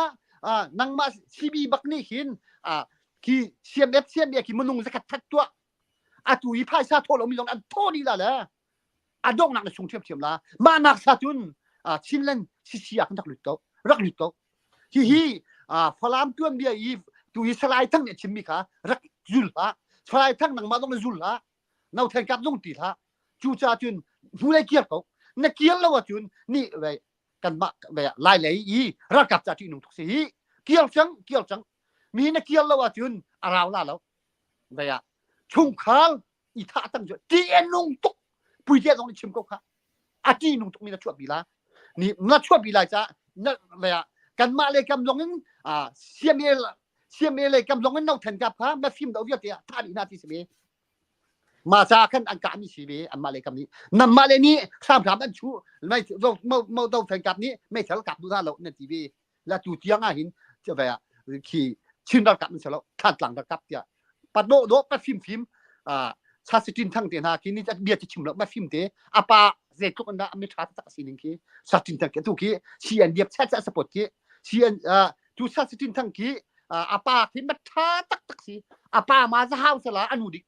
ah nangmah CB bak nih hin khi CMF CMA khi minung zakhat that tuah atu i phaisa thaw lomi zong an thaw dih la le a donghnak na sung ṭhiamṭhiam la mah nak sa cun Chinland sisi ah kan rak lut ko rak lut ko hihi Falam tuanbia i tu i Salai Thang nih a chimmi kha rak zul hlah Salai Thang nangmah zong na zul hlah no then kap zong ti hlah cucaah cun Hnulei kir ko. Na kir lo ahcun ni ve kanmah ve lai lei i ralkap ca ṭihnung tuk si hi. Kir cang, kir cang. Mi na kir lo ahcun a rau la lo. Ve ah chungkhar i thah tang cu ṭih a nung tuk. Puite zong nih chim ko kha. A ṭih nung tuk mi na chuahpi la. Ni na chuahpi lai caah na ve ah kanmah le kam zong in CMA CMA le kam zong in no then kap kha mafim do vialte ah thah dih hna ti si ve. Mah caah khan an kahmi si ve anmah le kam nih. Nanmah le nih hramhram an chuh mo do kap nih meithal kap duh hna lo nan ti ve. La tu tiang ah hin ve ah khi Chin ralkap an si lo Thantlang ralkap tiah pa dawh dawh pa fimfim cha sitin thang te hna khi ni bia ti chim lo ma fim te apa zeitluk an dah mi tha tak si ning khi satin thang tu khi CNDF chat chat support khi CN tu sa sitin thang khi apa khi ma tha tak tak si apa ma za hau sala anu dik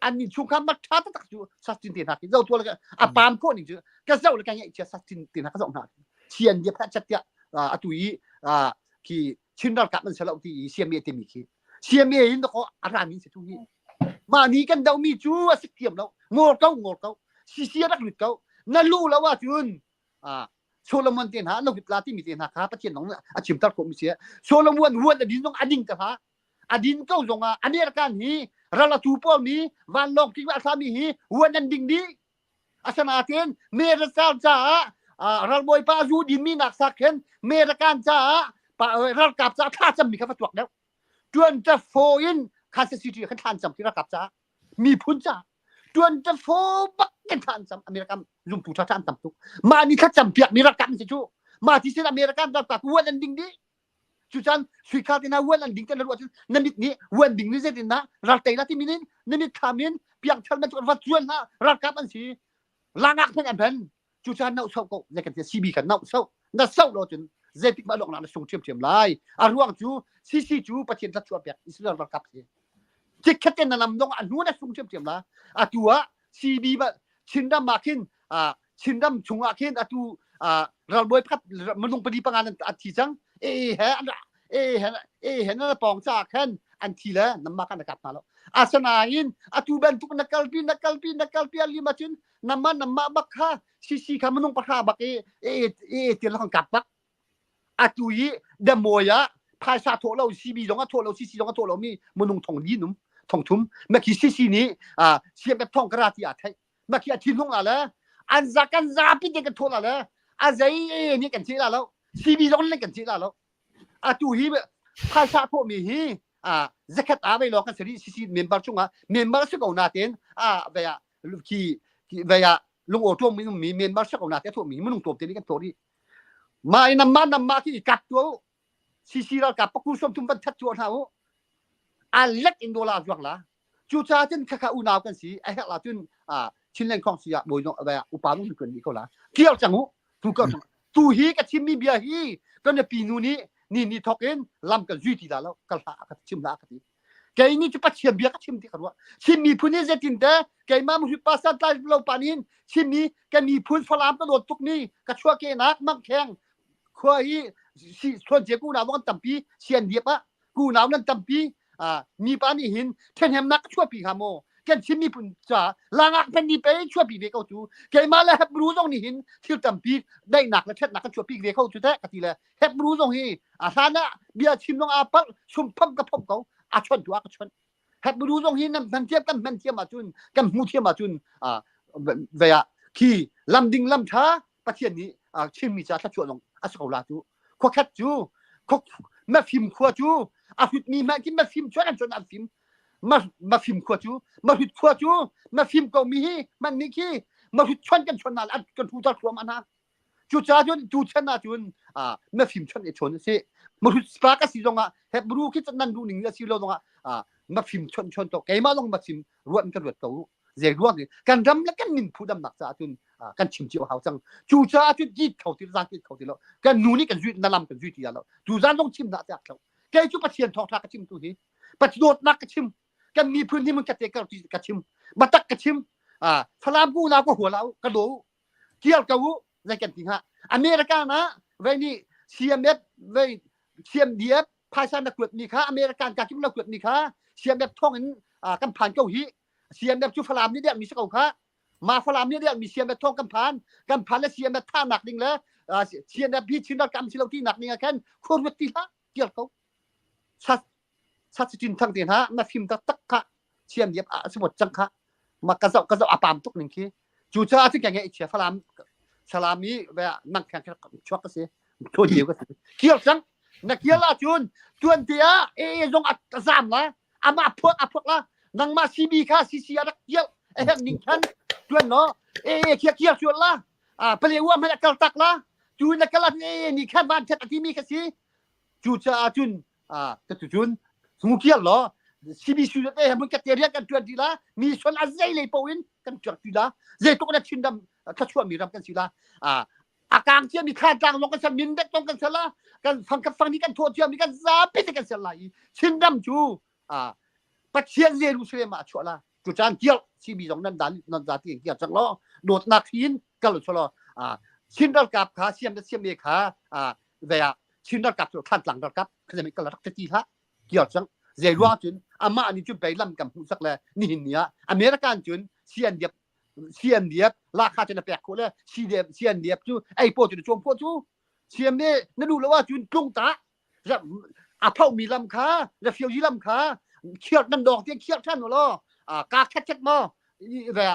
an min chung kha ma tha tak tak cu satin te hna khi zo tu le a pam ko ning cu ka zo le ka ngai chia satin te hna ka zo hna CNDF chat tia atu i khi Chin ralkap an si lo ti i CMA timi khi CMA in dakaw a rami si tu hi mah ni kan dohmi cu a si thiam lo ngor ko ngor ko CC a rak lut ko na lu lo ahcun Solomon te hna lohit la timi te hna kha Pathian nong a chimter khawhmi si Solomon ruan a din zong a ding ka hla a din ko zong ah American hi ral a tu pawl mi vanlawng ki a thlami hi ruan an ding dih Asinain American caah ralbawipa zu dinmi nak sak khin American caah ralkap caah thla cammi kha va tuak deuh. 24 in Kansas City khan thlan cam khi ralkap caah miphun caah 24 bak kan thlan cam American zumtu tha tha an tam tuk. Mah ni thla cam piak mi ralkap an si cu. Mah ti sin American ralkap uan an ding dih. Cucan suikha te hna uan an ding te na ruah cun na mit nih uan ding ni zeitin dah ral tei la timi nin na mit thlam in piangthar man cu va cuan hna ralkap an si langak hmanh an phen cucan nau so ko zei kan ti CB kan nau so na so lo cun zeitik ma lok na sung ṭhiamṭhiam lai a ruang cu CC cu Pathian tla chuah pek Israel ralkap si chikkhat te na lam dong a hnu na sung ṭhiamṭhiam la atu ah CB ba Chinram ah khin Chinram chung ah khin atu ralbawi pakhat minung pali panga nan an thi cang e he an e he e he na pawng ca khan an thi le namma kan kap hna lo asanain atu bantuk na kalpi na kalpi na kalpi ali ma cun namma namma bak kha sisi kha minung pahra bak e e e til kan kap bak atu i demawi ah phaisa thawh lo CB zong a thawh lo CC zong a thawh lo mi minung thong li num thong thum ma khi CC nih CMF thong kara ti a theih ma khi a thinlung la le an za kan zapi te kan thawh la le a zei nih kan cheh la lo CB zong nih kan cheh la lo atu hi phaisa thawh mi hi zakhat a vei lo kan sari CC member chungah member si ko na ten a vei ah khi vei ah lung aw tuam mi member si ko na te thawh mi minung tlawm te nih kan thawh rih Mah i nanmah nanmah khi i kap tuah u. CC ralkap paku 30 van that tuah hna u. A let in dollar zuang la. Cucaah cun khakha unau kan si. A herh la cun Chinland Council ah bawi upa nung tuan dih ko la. Kir cang u. Tu ka tu hi ka chimmi bia hi kan pi nu nih ni ni thok in lam kan zui ti la lo ka hla ka chim la ka ti. Kei nih cu Pathian bia ka chim ti ka ruah. Chin miphun hi zeitin te keimah muhri pa santlai lo pa nih Chin mi kan miphun Falam ka dawt tuk mi ka chuahkehnak Mangkheng khua hi si Thluancia ku nau an tampi sian diap ah ku nau nan tampi mi pa nih hin ṭhahnemnak ka chuahpi hnga maw kan Chin miphun ca langak hmanh ni pe chuahpi ve ko cu keimah le Hebrew zong nih hin thil tampi daihnak le ṭhatnak kan chuahpi ve kho cu teh ka ti le Hebrew zong hi a hlan ah bia chim zong aa palh sum phomh ka phomh ko a chawnh tu ah ka chawnh Hebrew zong hi nan hman thiam kan hman thiam ahcun kan hmu thiam ahcun ve ah khi lam ding lam tha Pathian nih chimmi ca thluachuah zong a si ko la cu khuakhat cu mafim khua cu a hrutmi hmanh khi mafim chuan an chuan an fim mafim khua cu mahrut khua cu mafim ko mi hi man nih khi mahrut chuan kan chuan na kan hu tar thluam hna Cucaah cun tu chan ahcun na fim chon i chawn a si. Mahrut spa ka si zongah Hebrew khi nan duh ning a si lo zongah ma fim chon chon to keimah zong ma fim ruat kan ruat ko zei ruang ni kan ram le kan min phu damnak caah cun kan chim cio hau cang cucaah cun ti kho ti zan ti kho ti lo kan nu nih kan zui na lam kan zui ti lo tu zan zong chim na tiak lo kei cu Pathian thawngtha ka chim tu hi Pathian dawtnak ka chim kan miphun hi mun ka te ka ka chim batak ka chim Falam ku na ko hua ka do Kial ko u zei kan ti hnga America na vei nih CMF vei CMDF phaisa na kuat mi kha American ka kim na kuat mi kha CMF thong in kan phan ko hi CMF cu Falam nih dek mi si ko kha. Ma Falam nih riak mi CNF thong kan phan kan phan le CNF tha nak ding le CNF hi Chin ralkap si lo ti nak ding ah khan khuaruat ti hlah tial ko. Sat sat cin thang te hna na fim tak tak kha chiam diap a si bot cang kha ma ka zau ka zau apam tuk ning khi cu caah cu ka ngeih chia Falam Salami ve nang khang chuak ka si thuan ka si kial cang na kial ahcun tuan te ah e zong a zam la ama phuak a phuak la nangmah CB kha CC a rak kial a herh ning khan tuan no e kia kial chuan la a pale uam hmanh a kal tak la tu na kal e ni khan van thet a ti mi kha si cu caah cun a ka tu cun hmu kial law CB su te mun ka te rian kan tuan ti la mi son a zei lei po in kan tuak ti la zei tuk na chin ram thlachuah mi ram kan si la a a kang cia mi thlan tlang long kan sal min dek tong kan sal la kan fang khat fang ni kan thawh cia mi kan zapi te kan sal la i Chin ram cu a Pathian Jerusalem ah chuah la cu caan kial CB zong nan dan nan za ti kial cang lo dawtnak hin kal cholo a Chin ralkap kha siam da siam me kha a ve ah Chin ralkap cu thlan tlang ralkap kha mi kal rak ti hlah kial cang zei ruang cun amah nih cun bei lam kam hmuh sak le nihin ni ah American cun CNDF CNDF lakha cu na pek khawh le CDF CNDF cu ei paw cu na cawm khawh cu CM nih na duh lo ahcun tlung ta a phomi lam kha refugee lam kha khiar nan dawng tiang khiar ṭhan law ka khat khat maw ve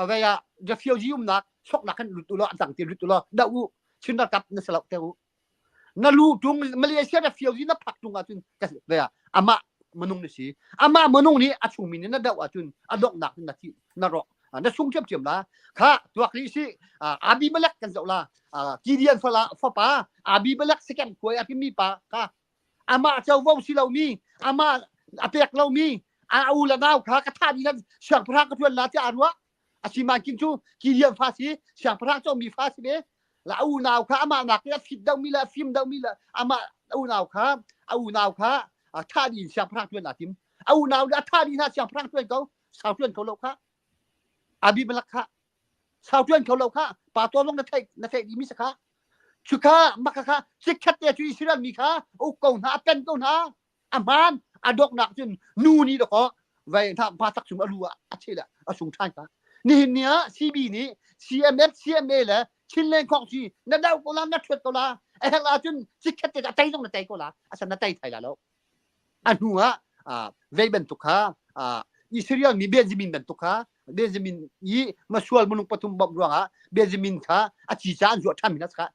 ve ah refugee umnak soknak kan lut u law a dang ti lut u law dah u Chin ralkap na si lo te u na lu tung Malaysia refugee na phak tung ahcun ka ve ah amah minung na si amah minung nih a chungmi nih na doh ahcun a donghnak na thi na rawk na sung ṭhiamṭhiam la kha tuak rih si Abimelech kan zoh la Gideon fala fapa Abimelech Sekem khuai a timi pa kha amah covo si lomi amah a pek lomi a u le nau kha ka thah dih lan siangpahrang ka ṭuan la tiah a ruah Asimakin cu Gideon fa si siangpahrang comi fa si ve la a unau kha amah nak a fit deuhmi le a fim deuhmi le amah a unau kha a unau kha thah dih in siangpahrang ṭuan aa tim a unau le a thah dih hna siangpahrang ṭuan ko sau ṭuan kho lo kha Abimelech kha sau ṭuan kho lo kha pa taw zong na theih na theih dihmi si kha cuka maka kha chikkhat te cu Israel mi kha uk ko hna a pen ko hna a hmaan a donghnak cun nu nih dakaw vei hna pa tak chung a lu ah a cheh le a sung ṭhan ka nihin ni ah CB nih CMF CMA le Chinland Khong ci na do ko la na ṭhuat ko la a herh ahcun chikkhat te a tei zong na tei ko la asan na tei thai la lo a hnu ah vei bantuk kha Israel mi Benjamin bantuk kha Benjamin i masual minung pathum bawmh ruangah Benjamin kha a ci ca an zuah ṭhan mi na kha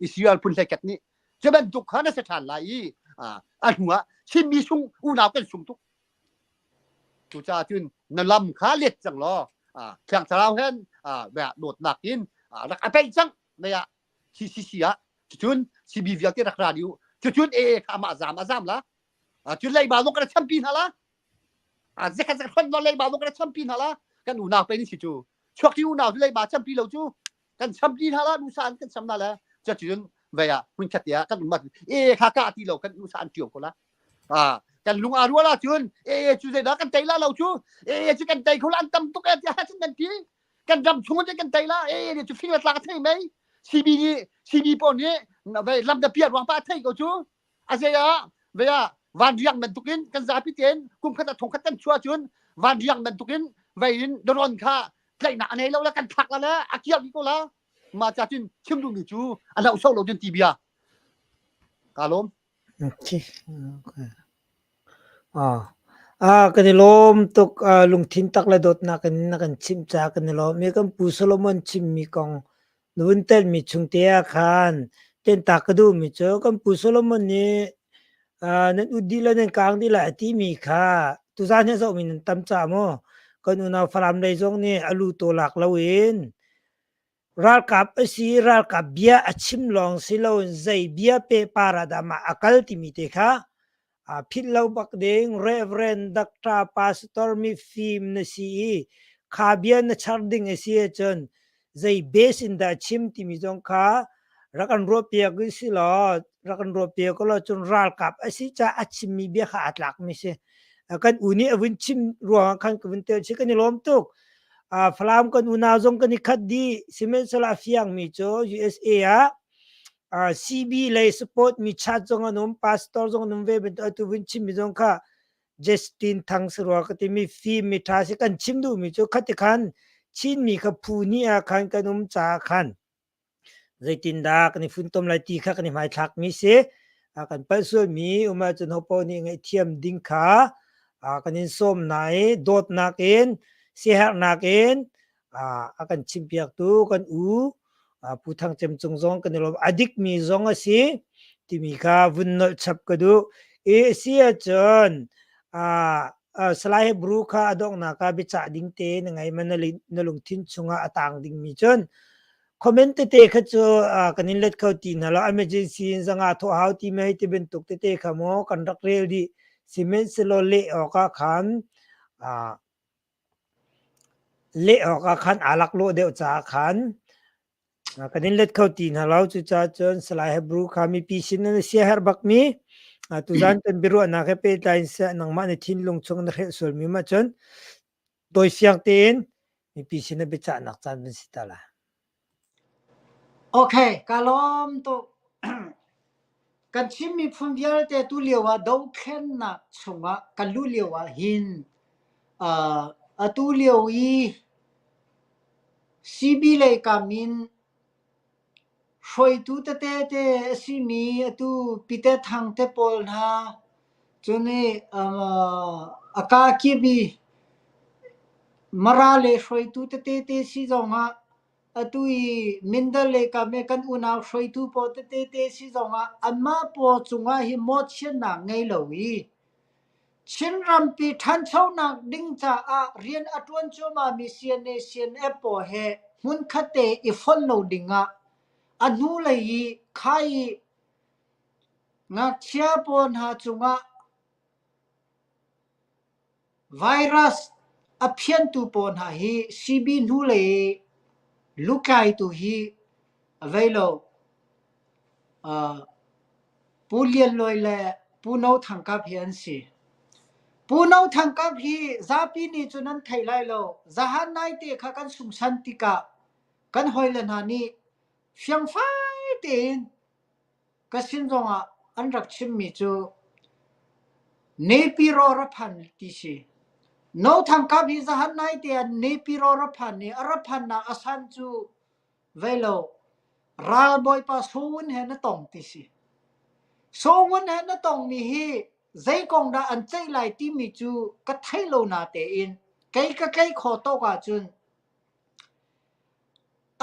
Israel phun hlei nih cu bantuk kha na si ṭhan lai i a hnu ah Chinmi sung unau kan sung tuk cucaah cun na lam kha let cang law Thiang Thlarau hen dawtnak in rak a peih cang mei ah CCC ah cucun CB vialte rak ra dih cucun AA kha amah zam a zam la cun leiba zong kan champi hna la zekhat zekhat hon leiba zong kan champi hna la kan unau pe ni si cu chuak ti unau leiba champi lo cu kan champi hna la nusa an kan cham na le cucun vei ah hmun khat ah kan um e kha ka ti lo kan nusa an ṭio ko la kan lung a rual ahcun e cu zeidah kan tei la lo cu e cu kan tei kho la an tam tuk e tiah cun kan ti kan ram chung in kan tei la e cu fing le tlak a thei mei CB nih CB pawl nih vei lam da piar ruang pa a thei ko cu a zei ah vei ah van riang bantukin kan zapi tein kum khat a thong khat kan chuah cun van riang bantukin vei in doron kha tlaihnak a nei lo la kan thlak la le a kiak ko la ma cha cun chim duhmi cu a lo so lo cun ti bia ka lawm Okay. Okay. Ah. Ah, kan i lawm tuk. Ah, lungthin tak le dawtnak in na kan chimh caah kan i lawm. Mi kan Pu Solomon chimmi kong na vun telmi chung te ah khan tentak ka duhmi cu kan Pu Solomon nih ah, nan ut dih le nan kang dih lai a timi kha tuzaan hi a zohmi nan tam caah maw kan unau Falam lei zong nih a lu taw lak loin Ralkap a si i ralkap bia a chim lawng si loin zei bia pehpar ah dah mah a kal timi te kha philh lo bak ding. Reverend Doctor Pastor mifim na si i kha bia na char ding a si ahcun zei base in dah a chim timi zong kha rak kan ruahpiak u si law rak kan ruahpiak u law cun ralkap a si caah a chimmi bia kha aa tlakmi si. Kan u nih a vun chim ruangah khan ka vun tel chih kan i lawm tuk. Falam kan unau zong kan i khat dih. Sihmanhsehlaw a fiangmi cu USA ah CB lei support mi chat zong an um, pastor zong an um ve bantuk atu vun chimmi zong kha Justin Thang si rua ka timi fim mi ṭha si kan chim duhmi cu khati khan. Chinmi kha phu hnih ah khan kan um caah khan zeitindah kan i funtom lai ti kha kan i hmaithlakmi si. Kan palh sualmi um ahcun hopaoh nih ngaihthiam ding kha kan in sawm hna i dawtnak in siaherhnak in a kan chimpiaktu kan u Pu Thang Cem Cung zong kan i lawm. A dikmi zong a si timi kha vun nolh chap ka duh. I a si ahcun Salai Hebrew kha a donghnak ah biacah ding te na ngei ma na lungthin chungah a tang dingmi cun comment tete kha cu kan in let kho ti hna lo emergency in zanga thawh hau ti mei ti bantuk tete kha maw kan rak rel dih sihmanhsehlaw leh awk ah khan leh awk ah khan aa laklawh deuh caah khan kan in let kho ti hna lo. Cucaah cun Salai Hebrew kha mipi sin in a siaherh bakmi tuzan kan biaruahnak he pehtlai in seh nangmah na thinlung chung na hrelh sualmi mah cun tawifiang tein mipi sin a biacahnak caan van si ta la. Okay, ka lawm tuk. Kan Chin miphun vialte tu lio ah dothlennak chungah kan luh lio ah hin uh, atu lio i CB lei kam in hruaitu tete te a simi atu Pite Thang te pawl hna cun i uh, a kakip i Mara le hruaitu tete te si zongah Atu i Mindal le kam i kan unau hruaitu pawl tete te si zongah anmah pawl cungah hi mawhchiatnak ngei lo i Chin rampi ṭhanchonak ding caah rian a ṭuan cuahmahmi CNA CNF pawl he hmunkhat te i fonh lo dingah a hnulei i khai i ngakchia pawl hna cungah Virus a phiantu pawl hna hi CB hnulei i lutlaitu hi a vei lo. Pu Lian Luai le Pu No Thang Kap hi an si. Pu No Thang Kap hi zapi nih cun an thei lai lo. Zahan naite kha kan sungsan tikah kan hawile hna nih fiangfai tein Ka sin zongah an rak chimmi cu Nepiraw ra phan ti si. No Thang Kap hi zahan naite ah Nepiraw ra phan i a ra phannak a san cu vei lo ralbawipa Sowun he na tong ti si. Sowun he na tongmi hi zei kong dah an ceih lai timi cu ka thei lo na tein kei ka tlei kho tawk ahcun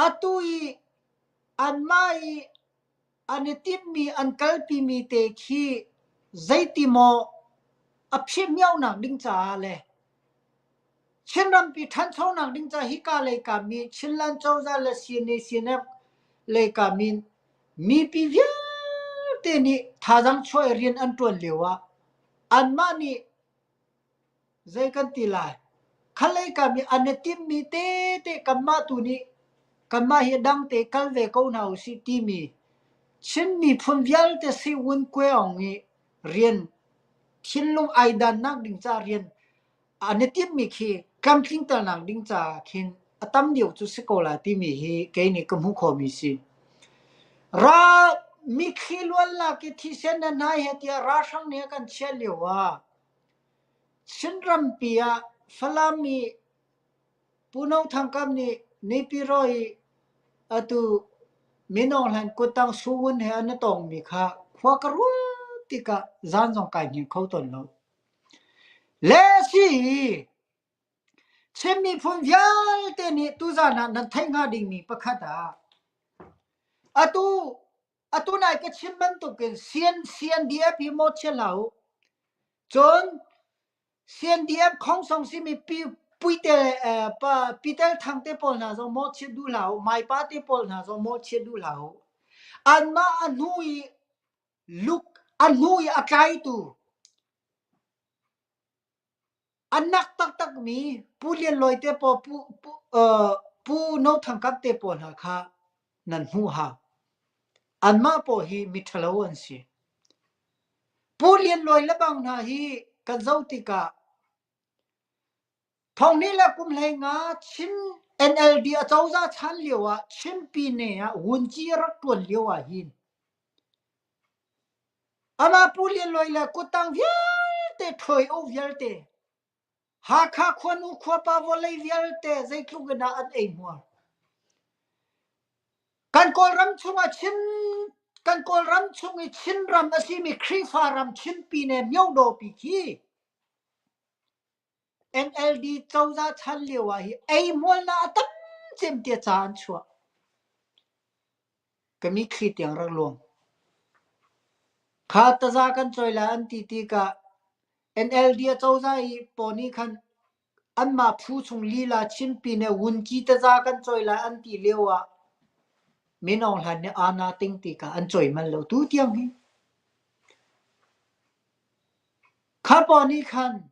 atu i anmah i an i timhmi an kalpimi te khi zeiti maw a phihmionak ding caah le Chin rampi ṭhanchonak ding caah hika lei kami Chinland cozah le CNA CNF lei kami mipi vialte nih thazaang chuah i rian an ṭuan lio ah anmah nih Zei kan ti lai? Khalei kam i an i timhmi tete kanmah tu nih kanmah hi dangte kal ve ko hna usih timi Chin miphun vialte Sihwun Kweong i rian thinlung ai dannak ding ca rian an i timhmi khi tlamtlingternak ding caah khin a tam deuh cu si ko lai timi hi kei nih ka hmuh khawhmi si. Ra mitthli luan lak i thisen na hnai he tiah ralhrang nih a kan chiah lio ah Chin rampi ah Falam i Pu No Thang Kam nih Naypyidaw i atu Min Aung Hlaing kuttang Su Wun he an i tongmi kha khua ka ruat tikah zan zong kai hngilh kho tawn lo. Le si Chin miphun vialte nih tuzan ah nan theih hnga dingmi pakhat ah atu Atu nai ka chim bantukin CNDF hi mawhchiat hlah u. Cun CNDF khongsong simi pi Puite pa Pitel Thang te pawl hna zong mawhchiat duh hlah u. Maipa te pawl hna zong mawhchiat duh hlah u. Anmah a hnu i luk a hnu i a tlaitu A nak taktakmi Pu Lian Luai te pawl, Pu, Pu, uh, Pu No Thang Kap te pawl hna kha nan hmuh hau. Anmah pawl hi miṭhalo an si. Pu Lian Luai le bang hna hi kan zoh tikah thonghnih le kum 15 Chin NLD acozah chan lio ah Chin Pine ah vunci a rak ṭuan lio ah hin Amah Pu Lian Luai le kuttang vialte ṭhuai o vialte. Hakha khuanu khuapa vawlei vialte zeitluk in dah an eihmuar. Kan Kawlram chungah Chin kan Kawlram chung i Chinram a simi Khrihfa ram Chinpine Myodaw-pi khi NLD cozah chan lio ah hi eihmualnak a tam cem tiah ca an chuah. Ka mitthli tiang rak luang. Kha taza kan cawi lai an ti tikah NLD acozah i paw nih khan anmah phu chung lila Chinpine Wunci taza kan cawi lai an ti lio ah Min Aung Hlaing nih aana ting tikah an cawi manh lo tu tiang hi. Kha paw nih khan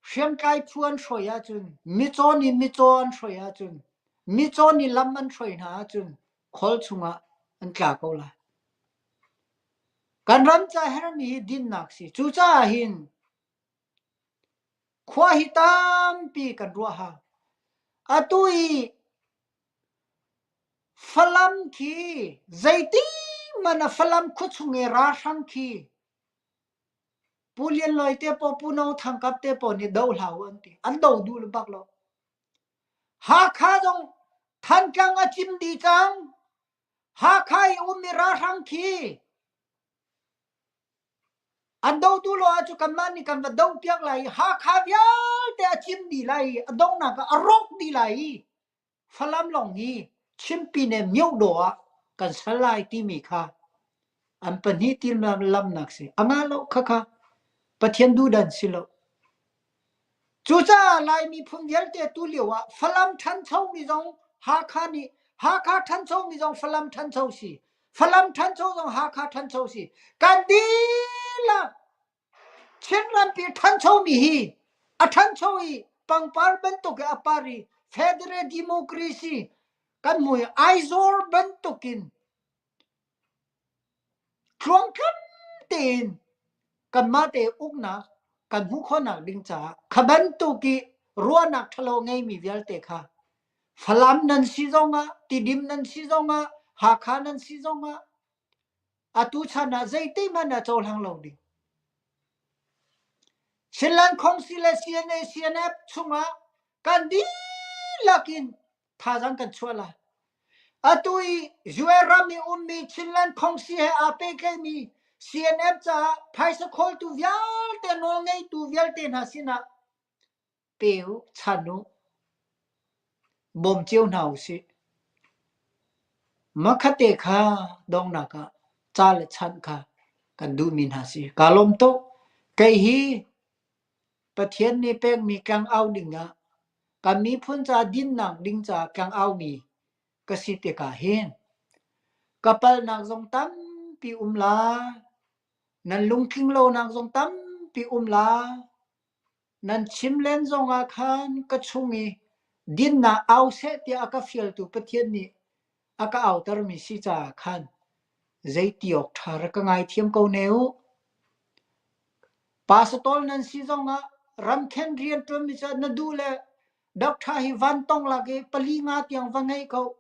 Hriamtlai phu an hruai ahcun, mitcaw nih mitcaw an hruai ahcun, mitcaw nih lam an hruai hna ahcun khol chungah an tla ko lai. Kan ram ca hermi hi dinnak si. Cucaah hin khua hi tampi kan ruah hau. Atu i Falam khi zeiti hmanh ah Falam khuachung i ralhrang khi Pu Lian Luai te paw Pu No Thang Kap te paw nih do hlah u an ti. An do duh bak lo. Hakha zong Thantlang a cim dih cang. Hakha i ummi ralhrang khi an do duh lo ahcun kanmah nih kan va doh piak lai i Hakha vialte a cim dih lai i a donghnak ah a rawk dih lai i Falam lawng hi Chimpine myodaw ah kan sal lai timi kha an pahnih lamnak si. A ngah lo khakha Pathian duhdan si lo. Cucaah Lai miphun vialte tu lio ah Falam ṭhanchomi zong Hakha nih Hakha ṭhanchomi zong Falam ṭhancho si. Falam ṭhancho zong Hakha ṭhancho si. Kan dihlak Chinrampi ṭhanchomi hi a ṭhancho i pangpar bantuk i a par i federal democracy kan hmu i Aizawl bantukin tluangtlam tein kanmah te uknak kan hmuh khawhnak ding caah kha bantuk i ruahnak ṭhalo ngeimi vialte kha Falam nan si zongah, Tidim nan si zongah, Hakha nan si zongah Atu chan ah zeiti hmanh ah cohlang lo ding. Chinland Khongsi le CNA CNF chungah kan dihlak in thazaang kan chuah lai. Atu i US ram i ummi Chinland Khongsi he aa pehtlaimi CNF caah phaisa khawltu vialte nawlngeitu vialte hna sinah Pe u, chan u, bawm cio hna u sih. Makhatte kha donghnak ah ca le chanh kha kan duhmi hna si. Kaa lawm tuk. Kei hi Pathian nih pekmi tlangau dingah kan miphun ca dinnak ding caah tlangaumi ka si tikah hin ka palhnak zong tampi um la, nan lungtling lonak zong tampi um la, Nan chim len zongah khan ka chung i dinnak au seh tiah a ka fialtu Pathian nih a ka autermi si caah khan zeiti awk ṭha rak ka ngaithiam ko ne u. Pastor nan si zongah ramkhen rianṭuanmi cu na duh le doctor hi van tong lak i pali nga tiang va ngei ko.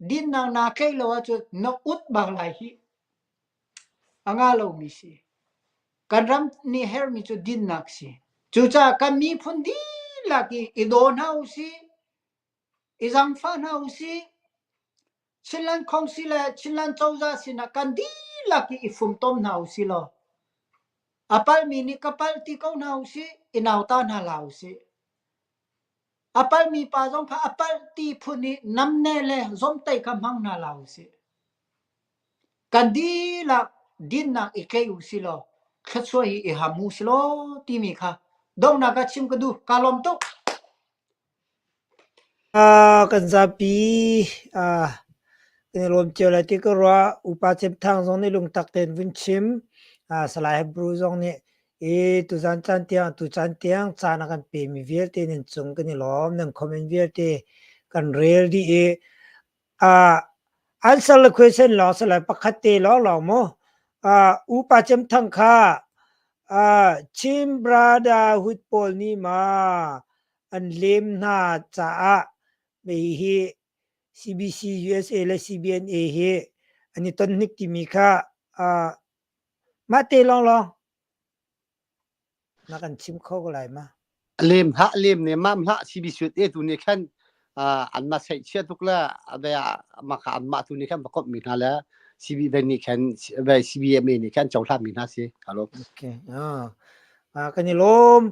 Dinnak naa tlaih lo ahcun na ut bak lai hih. A ngah lomi si. Kan ram nih herhmi cu dinnak si. Cucaah kan miphun dihlak i i daw hna usih, i zaangfah hna usih. Chinland Khongsi le Chinland cozah sinah kan dihlak i i fumtom hna usih law a palhmi nih ka palh ti ko hna usih, i nauta hna hlah usih. A palhmi pa zong kha a palh ti phun i namneh le zawmhtaih kha hmang hna hlah usih. Kan dihlak dinnak i tlaih u si law thluachuah hi i ham u si law timi kha donghnak ah chim ka duh. Kaa lawm tuk. Kan zapi kan i lawm cio lai ti ka ruah. Upa Cem Thang zong nih lungtak tein vun chim. Salai Hebrew zong nih i tuzan caan tiang tu caan tiang caan a kan pemi vialte nan cung kan i lawm. Nan comment vialte kan rel dih i Answer le question lawng si lai pakhat te lawnglawng mu. Upa Cem Thang kha Chin Brotherhood pawl nih ma an lem hna caah hihi CBC USA le CBNA hi an i ton hnik timi kha mah te lawnglawng. Na kan chim kho ko lai ma? Lem hlah lem ne mam hlah CBC e tu nih khan an ma sei chia tuk la ve ma kha an mah tu nih khan va komh mi hna le CB ve nih khan ve CBMA nih khan cohlan mi hna si halo. Okay. Ah. Ah kan i lawm.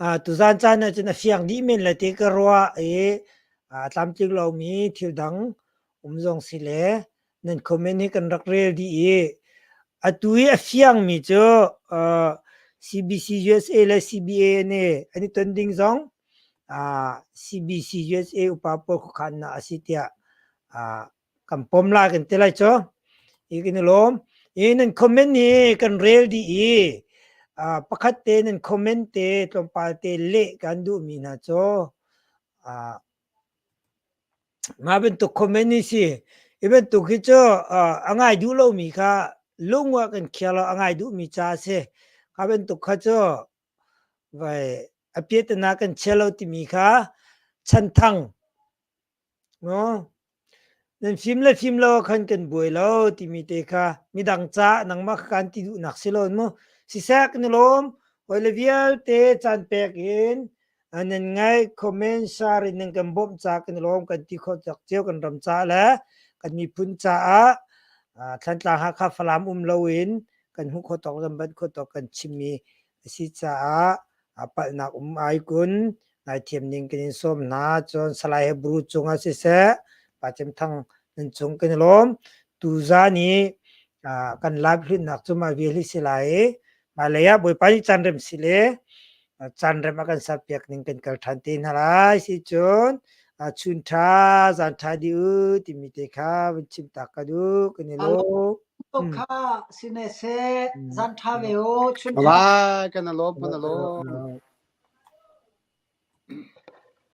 Ah tuzan caan ah cun a fiang dih men le te ka ruah i ah tlamtling lomi thil dang um zong si le nan comment hi kan rak rel dih i atu i a fiangmi cu uh, CBC USA le CBA nih an i ton ding zong uh, CBC USA upa pawl khuakhannak a si tiah uh, kan pom lai kan ti lai cu. I kan i lawm. I nan comment hi kan rel dih i uh, pakhat te nan comment te tlawmpal te leh kan duhmi hna cu uh, Mah bantuk comment hi si. Hi bantuk hi cu a ngai duh lomi kha lung ah kan khia lo a ngai duhmi ca a si. Kha bantuk kha cu vai a piatana kan chia lo timi kha chanthang no nan fim le fim lo khan kan buai lo timi te kha midang ca nangmah kha kan ti duhnak si lo mu. Siseh kan i lawm. Hawi le vialte caan pek in Nan ngai comment share in nan kan bawmh ca kan i lawm kan ti khawh cak cio kan ram ca le kan miphun caah Thantlang Hakha Falam um loin kan hmuh khawh tawk kan banh khawh tawk kan chimmi a si caah palhnak um ai kun ngaithiam ning kan in sawm hna cun Salai Hebru cungah siseh Pa Cem Thang nan cung kan i lawm tuzan i kan live hlutnak cu mah vial hi si lai i hmailei ah Bawipa nih caan rem si le caan rem a kan serpiak ning kan kal ṭhan te hna lai si cun chun ṭha zan ṭha dih u timi te kha vun chim tak ka duh kan i lawm. Kha sine seh zan ṭha ve u chun ṭha. Bye kan i lawm kan i lawm.